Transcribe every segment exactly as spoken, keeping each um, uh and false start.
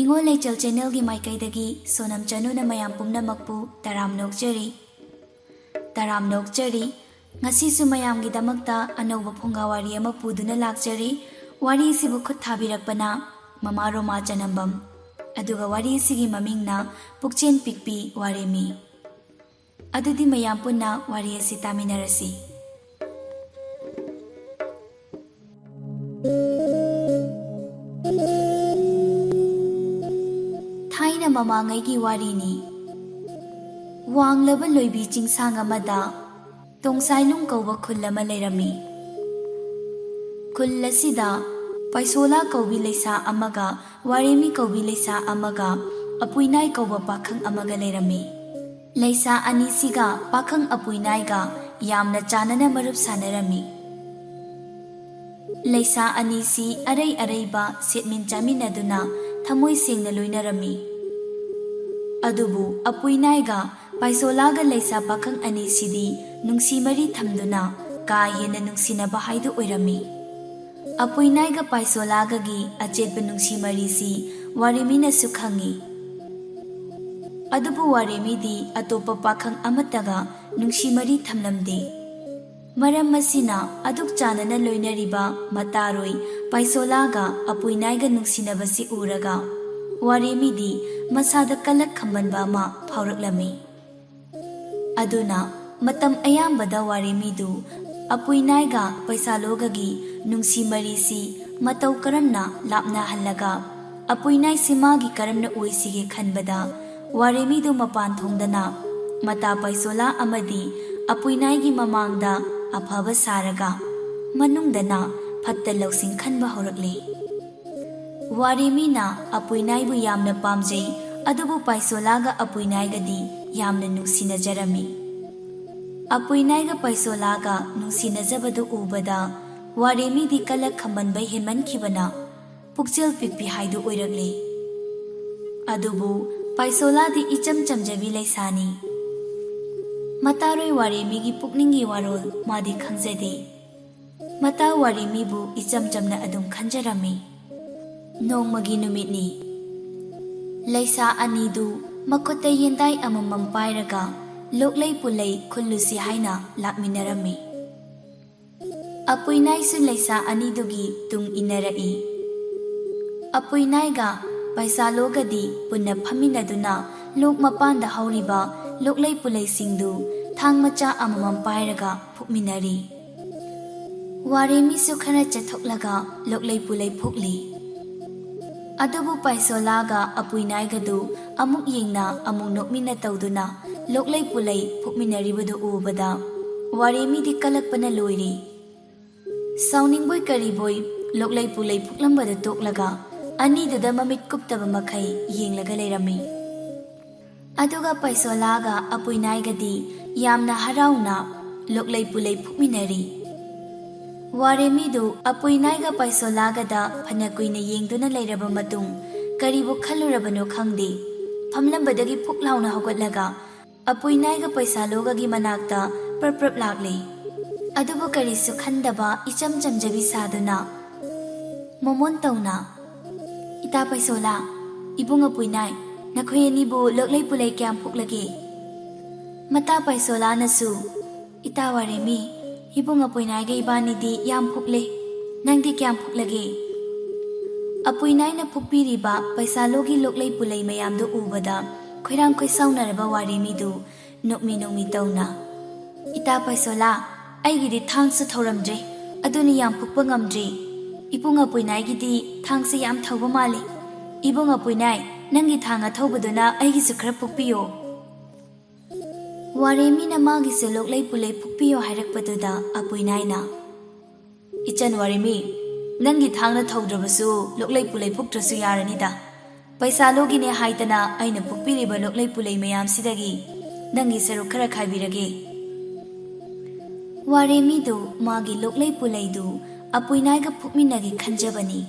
ꯅꯤꯉꯣꯜ ꯂꯩꯆꯜ ꯆꯦꯅꯦꯜꯒꯤ ꯃꯥꯏꯀꯩꯗꯒꯤ ꯁꯣꯅꯝ ꯆꯅꯨꯅ ꯃꯌꯥꯝ ꯄꯨꯝꯅꯃꯛꯄꯨ ꯇꯔꯥꯝꯅ ꯑꯣꯛꯆꯔꯤ꯫ ꯇꯔꯥꯝꯅ ꯑꯣꯛꯆꯔꯤ꯫ ꯉꯁꯤꯁꯨ ꯃꯌꯥꯝꯒꯤꯗꯃꯛꯇ ꯑꯅꯧꯕ ꯐꯨꯡꯒꯥ ꯋꯥꯔꯤ ꯑꯃ ꯄꯨꯗꯨꯅ ꯂꯥꯛꯆꯔꯤ꯫ ꯋꯥꯔꯤꯁꯤꯕꯨ ꯈꯨꯠ ꯊꯥꯕꯤꯔꯛꯄꯅ ꯃꯃꯥ ꯔꯣꯃꯥ ꯆꯅꯝꯕꯝ꯫ ꯑꯗꯨꯒ ꯋꯥꯔꯤꯁꯤꯒꯤ ꯃꯃꯤꯡꯅ ꯄꯨꯛꯆꯦꯟ ꯄꯤꯛꯄꯤ ꯋꯥꯔꯦꯝꯃꯤ꯫ ꯑꯗꯨꯗꯤ ꯃꯌꯥꯝ ꯄꯨꯟꯅ ꯋꯥꯔꯤ ꯑꯁꯤ ꯇꯥꯃꯤꯟꯅꯔꯁꯤ꯫ ꯊꯥꯏꯅ ꯃꯃꯥꯡꯉꯩꯒꯤ ꯋꯥꯔꯤꯅꯤ꯫ ꯋꯥꯡꯂꯕ ꯂꯣꯏꯕꯤ ꯆꯤꯡꯁꯥꯡ ꯑꯃꯗ ꯇꯣꯡꯁꯥꯏꯂꯨꯡ ꯀꯧꯕ ꯈꯨꯜ ꯑꯃ ꯂꯩꯔꯝꯃꯤ꯫ ꯈꯨꯜ ꯑꯁꯤꯗ ꯄꯥꯏꯁꯣꯂꯥ ꯀꯧꯕꯤ ꯂꯩꯁꯥ ꯑꯃꯒ ꯋꯥꯔꯦꯃꯤ ꯀꯧꯕꯤ ꯂꯩꯁꯥ ꯑꯃꯒ ꯑꯄꯨꯏꯅꯥꯏ ꯀꯧꯕ ꯄꯥꯈꯪ ꯑꯃꯒ ꯂꯩꯔꯝꯃꯤ꯫ ꯂꯩꯁꯥ ꯑꯅꯤꯁꯤꯒ ꯄꯥꯈꯪ ꯑꯄꯨꯏꯅꯥꯏꯒ ꯌꯥꯝꯅ ꯆꯥꯟꯅꯅ ꯃꯔꯨꯞ ꯁꯥꯟꯅꯔꯝꯃꯤ꯫ ꯂꯩꯁꯥ ꯑꯅꯤꯁꯤ ꯑꯔꯩ ꯑꯔꯩꯕ ꯁꯦꯠꯃꯤꯟ ꯆꯥꯃꯤꯟꯅꯗꯨꯅ ꯊꯃꯣꯏ ꯁꯦꯡꯅ ꯂꯣꯏꯅꯔꯝꯃꯤ꯫ ꯑꯗꯨꯕꯨ ꯑꯄꯨꯏꯅꯥꯏꯒ ꯄꯥꯏꯁꯣꯂꯥꯒ ꯂꯩꯁꯥ ꯄꯥꯈꯪ ꯑꯅꯤꯁꯤꯗꯤ ꯅꯨꯡꯁꯤ ꯃꯔꯤ ꯊꯝꯗꯨꯅ ꯀꯥ ꯍꯦꯟꯅ ꯅꯨꯡꯁꯤꯅꯕ ꯍꯥꯏꯗꯨ ꯑꯣꯏꯔꯝꯃꯤ꯫ ꯑꯄꯨꯏꯅꯥꯏꯒ ꯄꯥꯏꯁꯣꯂꯥꯒꯒꯤ ꯑꯆꯦꯠꯄ ꯅꯨꯡꯁꯤ ꯃꯔꯤꯁꯤ ꯋꯥꯔꯦꯃꯤꯅꯁꯨ ꯈꯪꯏ꯫ ꯑꯗꯨꯕꯨ ꯋꯥꯔꯦꯃꯤꯗꯤ ꯑꯇꯣꯞꯄ ꯄꯥꯈꯪ ꯑꯃꯠꯇꯒ ꯅꯨꯡꯁꯤ ꯃꯔꯤ ꯊꯝꯂꯝꯗꯦ꯫ ꯃꯔꯝ ꯑꯁꯤꯅ ꯑꯗꯨꯛ ꯆꯥꯟꯅꯅ ꯂꯣꯏꯅꯔꯤꯕ ꯃꯇꯥꯔꯣꯏ ꯄꯥꯏꯁꯣꯂꯥꯒ ꯑꯄꯨꯏꯅꯥꯏꯒ ꯅꯨꯡꯁꯤꯅꯕꯁꯤ ꯎꯔꯒ ꯋꯥꯔꯦꯃꯤꯗꯤ ꯃꯁꯥꯗ ꯀꯂꯛ ꯈꯝꯕꯟꯕ ꯑꯃ ꯐꯥꯎꯔꯛꯂꯝꯃꯤ꯫ ꯑꯗꯨꯅ ꯃꯇꯝ ꯑꯌꯥꯝꯕꯗ ꯋꯥꯔꯦꯃꯤꯗꯨ ꯑꯄꯨꯏꯅꯥꯏꯒ ꯄꯩꯁꯥꯂꯣꯒꯒꯤ ꯅꯨꯡꯁꯤ ꯃꯔꯤꯁꯤ ꯃꯇꯧ ꯀꯔꯝꯅ ꯂꯥꯞꯅꯍꯜꯂꯒ ꯑꯄꯨꯏꯅꯥꯏꯁꯤ ꯃꯥꯒꯤ ꯀꯔꯝꯅ ꯑꯣꯏꯁꯤꯒꯦ ꯈꯟꯕꯗ ꯋꯥꯔꯦꯃꯤꯗꯨ ꯃꯄꯥꯟ ꯊꯣꯡꯗꯅ ꯃꯇꯥ ꯄꯩꯁꯣꯂꯥ ꯑꯃꯗꯤ ꯑꯄꯨꯏꯅꯥꯏꯒꯤ ꯃꯃꯥꯡꯗ ꯑꯐꯕ ꯁꯥꯔꯒ ꯃꯅꯨꯡꯗꯅ ꯐꯠꯇ ꯂꯧꯁꯤꯡ ꯈꯟꯕ ꯍꯧꯔꯛꯂꯦ꯫ ꯋꯥꯔꯦꯃꯤꯅ ꯑꯄꯨꯏꯅꯥꯏꯕꯨ ꯌꯥꯝꯅ ꯄꯥꯝꯖꯩ, ꯑꯗꯨꯕꯨ ꯄꯥꯏꯁꯣꯂꯥꯒ ꯑꯄꯨꯏꯅꯥꯏꯒꯗꯤ ꯌꯥꯝꯅ ꯅꯨꯡꯁꯤꯅꯖꯔꯝꯃꯤ꯫ ꯑꯄꯨꯏꯅꯥꯏꯒ ꯄꯥꯏꯁꯣꯂꯥꯒ ꯅꯨꯡꯁꯤꯅꯖꯕꯗꯨ ꯎꯕꯗ ꯋꯥꯔꯦꯃꯤꯗꯤ ꯀꯂꯛ ꯈꯝꯕꯟꯕ ꯍꯦꯟꯃꯟꯈꯤꯕꯅ ꯄꯨꯛꯆꯦꯜ ꯄꯤꯛꯄꯤ ꯍꯥꯏꯗꯨ ꯑꯣꯏꯔꯛꯂꯦ꯫ ꯑꯗꯨꯕꯨ ꯄꯥꯏꯁꯣꯂꯥꯗꯤ ꯏꯆꯝ ꯆꯝꯖꯕꯤ ꯂꯩꯁꯥꯅꯤ꯫ ꯃꯇꯥꯔꯣꯏ ꯋꯥꯔꯦꯃꯤꯒꯤ ꯄꯨꯛꯅꯤꯡꯒꯤ ꯋꯥꯔꯣꯜ ꯃꯥꯗꯤ ꯈꯪꯖꯗꯦ꯫ ꯃꯇꯥ ꯋꯥꯔꯦꯃꯤꯕꯨ ꯏꯆꯝ ꯆꯝꯅ ꯑꯗꯨꯝ ꯈꯟꯖꯔꯝꯃꯤ꯫ ꯅꯣꯡꯃꯒꯤ ꯅꯨꯃꯤꯠꯅꯤ꯫ ꯂꯩꯁꯥ ꯑꯅꯤꯗꯨ ꯃꯈꯨꯠꯇ ꯌꯦꯟꯗꯥꯏ ꯑꯃꯃꯝ ꯄꯥꯏꯔꯒ ꯂꯣꯛꯂꯩ ꯄꯨꯂꯩ ꯈꯨꯜꯂꯨꯁꯤ ꯍꯥꯏꯅ ꯂꯥꯛꯃꯤꯟꯅꯔꯝꯃꯤ꯫ ꯑꯄꯨꯏꯅꯥꯏꯁꯨ ꯂꯩꯁꯥ ꯑꯅꯤꯗꯨꯒꯤ ꯇꯨꯡ ꯏꯟꯅꯔꯛꯏ꯫ ꯑꯄꯨꯏꯅꯥꯏꯒ ꯄꯩꯁꯥꯂꯣꯒꯗꯤ ꯄꯨꯟꯅ ꯐꯝꯃꯤꯟꯅꯗꯨꯅ ꯂꯣꯛ ꯃꯄꯥꯟꯗ ꯍꯧꯔꯤꯕ ꯂꯣꯛꯂꯩ ꯄꯨꯂꯩꯁꯤꯡꯗꯨ ꯊꯥꯡ ꯃꯆꯥ ꯑꯃꯃꯝ ꯄꯥꯏꯔꯒ ꯐꯨꯛꯃꯤꯟꯅꯔꯤ꯫ ꯋꯥꯔꯦꯃꯤꯁꯨ ꯈꯔ ꯆꯠꯊꯣꯛꯂꯒ ꯂꯣꯛꯂꯩ ꯄꯨꯂꯩ ꯐꯨꯛꯂꯤ꯫ ꯑꯗꯨꯕꯨ ꯄꯥꯏꯁꯣꯂꯥꯒ ꯑꯄꯨꯏꯅꯥꯏꯒꯗꯨ ꯑꯃꯨꯛ ꯌꯦꯡꯅ ꯑꯃꯨꯛ ꯅꯣꯛꯃꯤꯟꯅ ꯇꯧꯗꯨꯅ ꯂꯣꯛꯂꯩ ꯄꯨꯂꯩ ꯐꯨꯛꯃꯤꯟꯅꯔꯤꯕꯗꯨ ꯎꯕꯗ ꯋꯥꯔꯦꯃꯤꯗꯤ ꯀꯂꯛꯄꯅ ꯂꯣꯏꯔꯦ꯫ ꯁꯥꯎꯅꯤꯡꯕꯣꯏ ꯀꯔꯤꯕꯣꯏ ꯂꯣꯛꯂꯩ ꯄꯨꯂꯩ ꯐꯨꯛꯂꯝꯕꯗꯨ ꯇꯣꯛꯂꯒ ꯑꯅꯤꯗꯨꯗ ꯃꯃꯤꯠ ꯀꯨꯞꯇꯕ ꯃꯈꯩ ꯌꯦꯡꯂꯒ ꯂꯩꯔꯝꯃꯤ꯫ ꯑꯗꯨꯒ ꯄꯩꯁꯣꯂꯥꯒ ꯑꯄꯨꯏꯅꯥꯏꯒꯗꯤ ꯌꯥꯝꯅ ꯍꯔꯥꯎꯅ ꯂꯣꯛꯂꯩ ꯄꯨꯂꯩ ꯐꯨꯛꯃꯤꯟꯅꯔꯤ꯫ ꯋꯥꯔꯦꯃꯤꯗꯨ ꯑꯄꯨꯏꯅꯥꯏꯒ ꯄꯩꯁꯣꯂꯥꯒꯗ ꯐꯅ ꯀꯨꯏꯅ ꯌꯦꯡꯗꯨꯅ ꯂꯩꯔꯕ ꯃꯇꯨꯡ ꯀꯔꯤꯕꯨ ꯈꯜꯂꯨꯔꯕꯅꯣ ꯈꯪꯗꯦ, ꯐꯝꯂꯝꯕꯗꯒꯤ ꯐꯨꯛ ꯂꯥꯎꯅ ꯍꯧꯒꯠꯂꯒ ꯑꯄꯨꯏꯅꯥꯏꯒ ꯄꯩꯁꯥꯂꯣꯒꯒꯤ ꯃꯅꯥꯛꯇ ꯄ꯭ꯔꯞ ꯄ꯭ꯔꯞ ꯂꯥꯛꯂꯦ꯫ ꯑꯗꯨꯕꯨ ꯀꯔꯤꯁꯨ ꯈꯟꯗꯕ ꯏꯆꯝ ꯆꯝꯖꯕꯤ ꯁꯥꯗꯨꯅ ꯃꯣꯃꯣꯟ ꯇꯧꯅ, "ꯏꯇꯥ ꯄꯩꯁꯣꯂꯥ, ꯏꯕꯨꯡ ꯑꯄꯨꯏꯅꯥꯏ, ꯅꯈꯣꯏ ꯑꯅꯤꯕꯨ ꯂꯣꯛꯂꯩ ꯄꯨꯂꯩ ꯀꯌꯥꯝ ꯐꯨꯛꯂꯒꯦ?" ꯃꯇꯥ ꯄꯩꯁꯣꯂꯥꯅꯁꯨ, "ꯏꯇꯥ ꯋꯥꯔꯦꯃꯤ, ꯏꯕꯨꯡ ꯑꯄꯨꯏꯅꯥꯏꯒ ꯏꯕꯥꯅꯤꯗꯤ ꯌꯥꯝ ꯐꯨꯛꯂꯦ꯫ ꯅꯪꯗꯤ ꯀꯌꯥꯝ ꯐꯨꯛꯂꯒꯦ?" ꯑꯄꯨꯏꯅꯥꯏꯅ ꯐꯨꯛꯄꯤꯔꯤꯕ ꯄꯩꯁꯥꯂꯣꯒꯤ ꯂꯣꯛꯂꯩ ꯄꯨꯂꯩ ꯃꯌꯥꯝꯗꯨ ꯎꯕꯗ ꯈꯣꯏꯔꯥꯡ ꯈꯣꯏꯁꯥꯎꯅꯔꯕ ꯋꯥꯔꯦꯃꯤꯗꯨ ꯅꯣꯛꯃꯤ ꯅꯣꯛꯃꯤ ꯇꯧꯅ, "ꯏꯇꯥ ꯄꯩꯁꯣꯂꯥ, ꯑꯩꯒꯤꯗꯤ ꯊꯥꯡꯁꯨ ꯊꯧꯔꯝꯗ꯭ꯔꯦ, ꯑꯗꯨꯅ ꯌꯥꯝ ꯐꯨꯛꯄ ꯉꯝꯗ꯭ꯔꯦ꯫ ꯏꯕꯨꯡ ꯑꯄꯨꯏꯅꯥꯏꯒꯤꯗꯤ ꯊꯥꯡꯁꯦ ꯌꯥꯝ ꯊꯧꯕ ꯃꯥꯜꯂꯤ꯫ ꯏꯕꯨꯡ ꯑꯄꯨꯏꯅꯥꯏ, ꯅꯪꯒꯤ ꯊꯥꯡ ꯑꯊꯧꯕꯗꯨꯅ ꯑꯩꯒꯤꯁꯨ ꯈꯔ ꯐꯨꯛꯄꯤꯌꯣ꯫" ꯋꯥꯔꯦꯃꯤꯅ ꯃꯥꯒꯤꯁꯨ ꯂꯣꯛꯂꯩ ꯄꯨꯂꯩ ꯐꯨꯛꯄꯤꯌꯣ ꯍꯥꯏꯔꯛꯄꯗꯨꯗ ꯑꯄꯨꯏꯅꯥꯏꯅ, "ꯏꯆꯟ ꯋꯥꯔꯦꯃꯤ, ꯅꯪꯒꯤ ꯊꯥꯡꯅ ꯊꯧꯗ꯭ꯔꯕꯁꯨ ꯂꯣꯛꯂꯩ ꯄꯨꯂꯩ ꯐꯨꯛꯇ꯭ꯔꯁꯨ ꯌꯥꯔꯅꯤꯗ꯫ ꯄꯩꯁꯥꯂꯣꯒꯤꯅꯦ ꯍꯥꯏꯗꯅ ꯑꯩꯅ ꯐꯨꯛꯄꯤꯔꯤꯕ ꯂꯣꯛꯂꯩ ꯄꯨꯂꯩ ꯃꯌꯥꯝꯁꯤꯗꯒꯤ ꯅꯪꯒꯤ ꯁꯔꯨꯛ ꯈꯔ ꯈꯥꯏꯕꯤꯔꯒꯦ꯫" ꯋꯥꯔꯦꯃꯤꯗꯨ ꯃꯥꯒꯤ ꯂꯣꯛꯂꯩ ꯄꯨꯂꯩꯗꯨ ꯑꯄꯨꯏꯅꯥꯏꯒ ꯐꯨꯛꯃꯤꯟꯅꯒꯦ ꯈꯟꯖꯕꯅꯤ꯫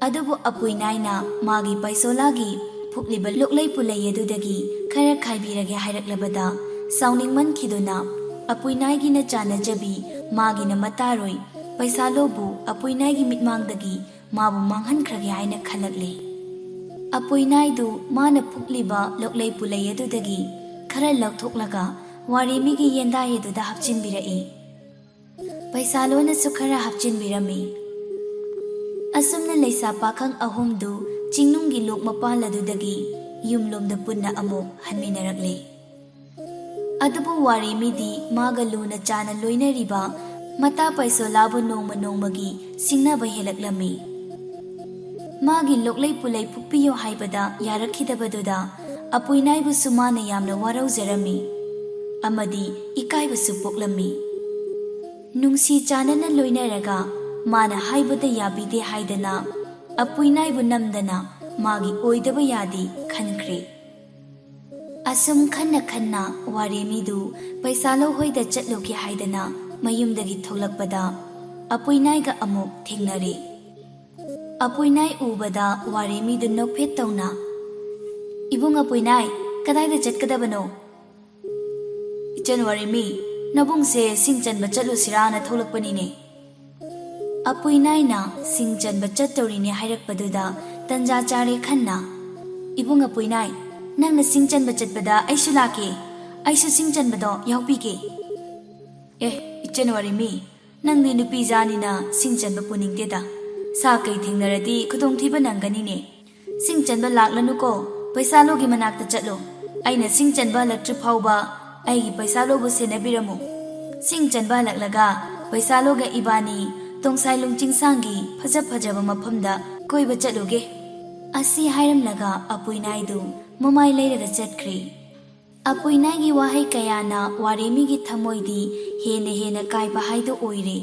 ꯑꯗꯨꯕꯨ ꯑꯄꯨꯏꯅꯥꯏꯅ ꯃꯥꯒꯤ ꯄꯩꯁꯣꯂꯥꯒꯤ ꯐꯨꯛꯂꯤꯕ ꯂꯣꯛꯂꯩ ꯄꯨꯂꯩ ꯑꯗꯨꯗꯒꯤ ꯈꯔ ꯈꯥꯏꯕꯤꯔꯒꯦ ꯍꯥꯏꯔꯛꯂꯕꯗ ꯁꯥꯎꯅꯤꯡꯃꯟꯈꯤꯗꯨꯅ ꯑꯄꯨꯏꯅꯥꯏꯒꯤꯅ ꯆꯥꯟꯅꯖꯕꯤ ꯃꯥꯒꯤꯅ ꯃꯇꯥꯔꯣꯏ ꯄꯩꯁꯥꯂꯣꯕꯨ ꯑꯄꯨꯏꯅꯥꯏꯒꯤ ꯃꯤꯠꯃꯥꯡꯗꯒꯤ ꯃꯥꯕꯨ ꯃꯥꯡꯍꯟꯈ꯭ꯔꯒꯦ ꯍꯥꯏꯅ ꯈꯜꯂꯛꯂꯦ꯫ ꯑꯄꯨꯏꯅꯥꯏꯗꯨ ꯃꯥꯅ ꯐꯨꯛꯂꯤꯕ ꯂꯣꯛꯂꯩ ꯄꯨꯂꯩ ꯑꯗꯨꯗꯒꯤ ꯈꯔ ꯂꯧꯊꯣꯛꯂꯒ ꯋꯥꯔꯦꯃꯤꯒꯤ ꯌꯦꯟꯗꯥꯏ ꯑꯗꯨꯗ ꯍꯥꯞꯆꯤꯟꯕꯤꯔꯛꯏ꯫ ꯄꯩꯁꯥꯂꯣꯅꯁꯨ ꯈꯔ ꯍꯥꯞꯆꯤꯟꯕꯤꯔꯝꯃꯤ꯫ ꯑꯁꯨꯝꯅ ꯂꯩꯁꯥ ꯄꯥꯈꯪ ꯑꯍꯨꯝꯗꯨ ꯆꯤꯡꯅꯨꯡꯒꯤ ꯂꯣꯛ ꯃꯄꯥꯜ ꯑꯗꯨꯗꯒꯤ ꯌꯨꯝꯂꯣꯝꯗ ꯄꯨꯟꯅ ꯑꯃꯨꯛ ꯍꯟꯃꯤꯟꯅꯔꯛꯂꯤ꯫ ꯑꯗꯨꯕꯨ ꯋꯥꯔꯦꯃꯤꯗꯤ ꯃꯥꯒ ꯂꯨꯅ ꯆꯥꯅ ꯂꯣꯏꯅꯔꯤꯕ ꯃꯇꯥ ꯄꯩꯁꯣꯂꯥꯕꯨ ꯅꯣꯡꯃ ꯅꯣꯡꯃꯒꯤ ꯁꯤꯡꯅꯕ ꯍꯦꯜꯂꯛꯂꯝꯃꯤ꯫ ꯃꯥꯒꯤ ꯂꯣꯛꯂꯩ ꯄꯨꯂꯩ ꯐꯨꯛꯄꯤꯌꯨ ꯍꯥꯏꯕꯗ ꯌꯥꯔꯛꯈꯤꯗꯕꯗꯨꯗ ꯑꯄꯨꯏꯅꯥꯏꯕꯨꯁꯨ ꯃꯥꯅ ꯌꯥꯝꯅ ꯋꯥꯔꯧꯖꯔꯝꯃꯤ ꯑꯃꯗꯤ ꯏꯀꯥꯏꯕꯁꯨ ꯄꯣꯛꯂꯝꯃꯤ꯫ ꯅꯨꯡꯁꯤ ꯆꯥꯟꯅꯅ ꯂꯣꯏꯅꯔꯒ ꯃꯥꯅ ꯍꯥꯏꯕꯗ ꯌꯥꯕꯤꯗꯦ ꯍꯥꯏꯗꯅ ꯑꯄꯨꯏꯅꯥꯏꯕꯨ ꯅꯝꯗꯅ ꯃꯥꯒꯤ ꯑꯣꯏꯗꯕ ꯌꯥꯗꯦ ꯈꯟꯈ꯭ꯔꯦ꯫ ꯑꯁꯨꯝ ꯈꯟꯅ ꯈꯟꯅ ꯋꯥꯔꯦꯃꯤꯗꯨ ꯄꯩꯁꯥ ꯂꯧꯍꯣꯏꯗ ꯆꯠꯂꯨꯒꯦ ꯍꯥꯏꯗꯅ ꯃꯌꯨꯝꯗꯒꯤ ꯊꯣꯛꯂꯛꯄꯗ ꯑꯄꯨꯏꯅꯥꯏꯒ ꯑꯃꯨꯛ ꯊꯦꯡꯅꯔꯦ꯫ ꯑꯄꯨꯏꯅꯥꯏ ꯎꯕꯗ ꯋꯥꯔꯦꯃꯤꯗꯨ ꯅꯣꯛꯐꯦꯠ ꯇꯧꯅ, "ꯏꯕꯨꯡ ꯑꯄꯨꯏꯅꯥꯏ, ꯀꯗꯥꯏꯗ ꯆꯠꯀꯗꯕꯅꯣ?" "ꯏꯆꯟ ꯋꯥꯔꯦꯃꯤ, ꯅꯕꯨꯡꯁꯦ ꯁꯤꯡ ꯆꯟꯕ ꯆꯠꯂꯨꯁꯤꯔꯥꯅ ꯊꯣꯛꯂꯛꯄꯅꯤꯅꯦ꯫" ꯑꯄꯨꯏꯅꯥꯏꯅ ꯁꯤꯡ ꯆꯟꯕ ꯆꯠꯇꯧꯔꯤꯅꯦ ꯍꯥꯏꯔꯛꯄꯗꯨꯗ ꯇꯟꯖꯥ ꯆꯥꯔꯦ ꯈꯟꯅ, "ꯏꯕꯨꯡ ꯑꯄꯨꯏꯅꯥꯏ, ꯅꯪꯅ ꯁꯤꯡ ꯆꯟꯕ ꯆꯠꯄꯗ ꯑꯩꯁꯨ ꯂꯥꯛꯀꯦ꯫ ꯑꯩꯁꯨ ꯁꯤꯡ ꯆꯟꯕꯗꯣ ꯌꯥꯎꯕꯤꯒꯦ꯫" "ꯑꯦ, ꯏꯆꯟ ꯋꯥꯔꯦꯃꯤ, ꯅꯪꯗꯤ ꯅꯨꯄꯤ ꯖꯥꯅꯤꯅ ꯁꯤꯡ ꯆꯟꯕ ꯄꯨꯅꯤꯡꯗꯦꯗ꯫ ꯁꯥ ꯀꯩ ꯊꯦꯡꯅꯔꯗꯤ ꯈꯨꯗꯣꯡꯊꯤꯕ ꯅꯪꯒꯅꯤꯅꯦ꯫ ꯁꯤꯡ ꯆꯟꯕ ꯂꯥꯛꯂꯅꯨꯀꯣ, ꯄꯩꯁꯥꯂꯣꯒꯤ ꯃꯅꯥꯛꯇ ꯆꯠꯂꯣ꯫ ꯑꯩꯅ ꯁꯤꯡ ꯆꯟꯕ ꯍꯜꯂꯛꯇ꯭ꯔꯤ ꯐꯥꯎꯕ ꯑꯩꯒꯤ ꯄꯩꯁꯥꯂꯣꯕꯨ ꯁꯦꯟꯅꯕꯤꯔꯝꯃꯨ꯫ ꯁꯤꯡ ꯆꯟꯕ ꯍꯜꯂꯛꯂꯒ ꯄꯩꯁꯥꯂꯣꯒ ꯏꯕꯥꯅꯤ ꯇꯣꯡꯁꯥꯏꯂꯨꯡ ꯆꯤꯡꯁꯥꯡꯒꯤ ꯐꯖ ꯐꯖꯕ ꯃꯐꯝꯗ ꯀꯣꯏꯕ ꯆꯠꯂꯨꯒꯦ꯫" ꯑꯁꯤ ꯍꯥꯏꯔꯝꯂꯒ ꯑꯄꯨꯏꯅꯥꯏꯗꯨ ꯃꯃꯥꯏ ꯂꯩꯔꯒ ꯆꯠꯈ꯭ꯔꯦ꯫ ꯑꯄꯨꯏꯅꯥꯏꯒꯤ ꯋꯥꯍꯩ ꯀꯌꯥꯅ ꯋꯥꯔꯦꯃꯤꯒꯤ ꯊꯃꯣꯏꯗꯤ ꯍꯦꯟꯅ ꯍꯦꯟꯅ ꯀꯥꯏꯕ ꯍꯥꯏꯗꯨ ꯑꯣꯏꯔꯦ꯫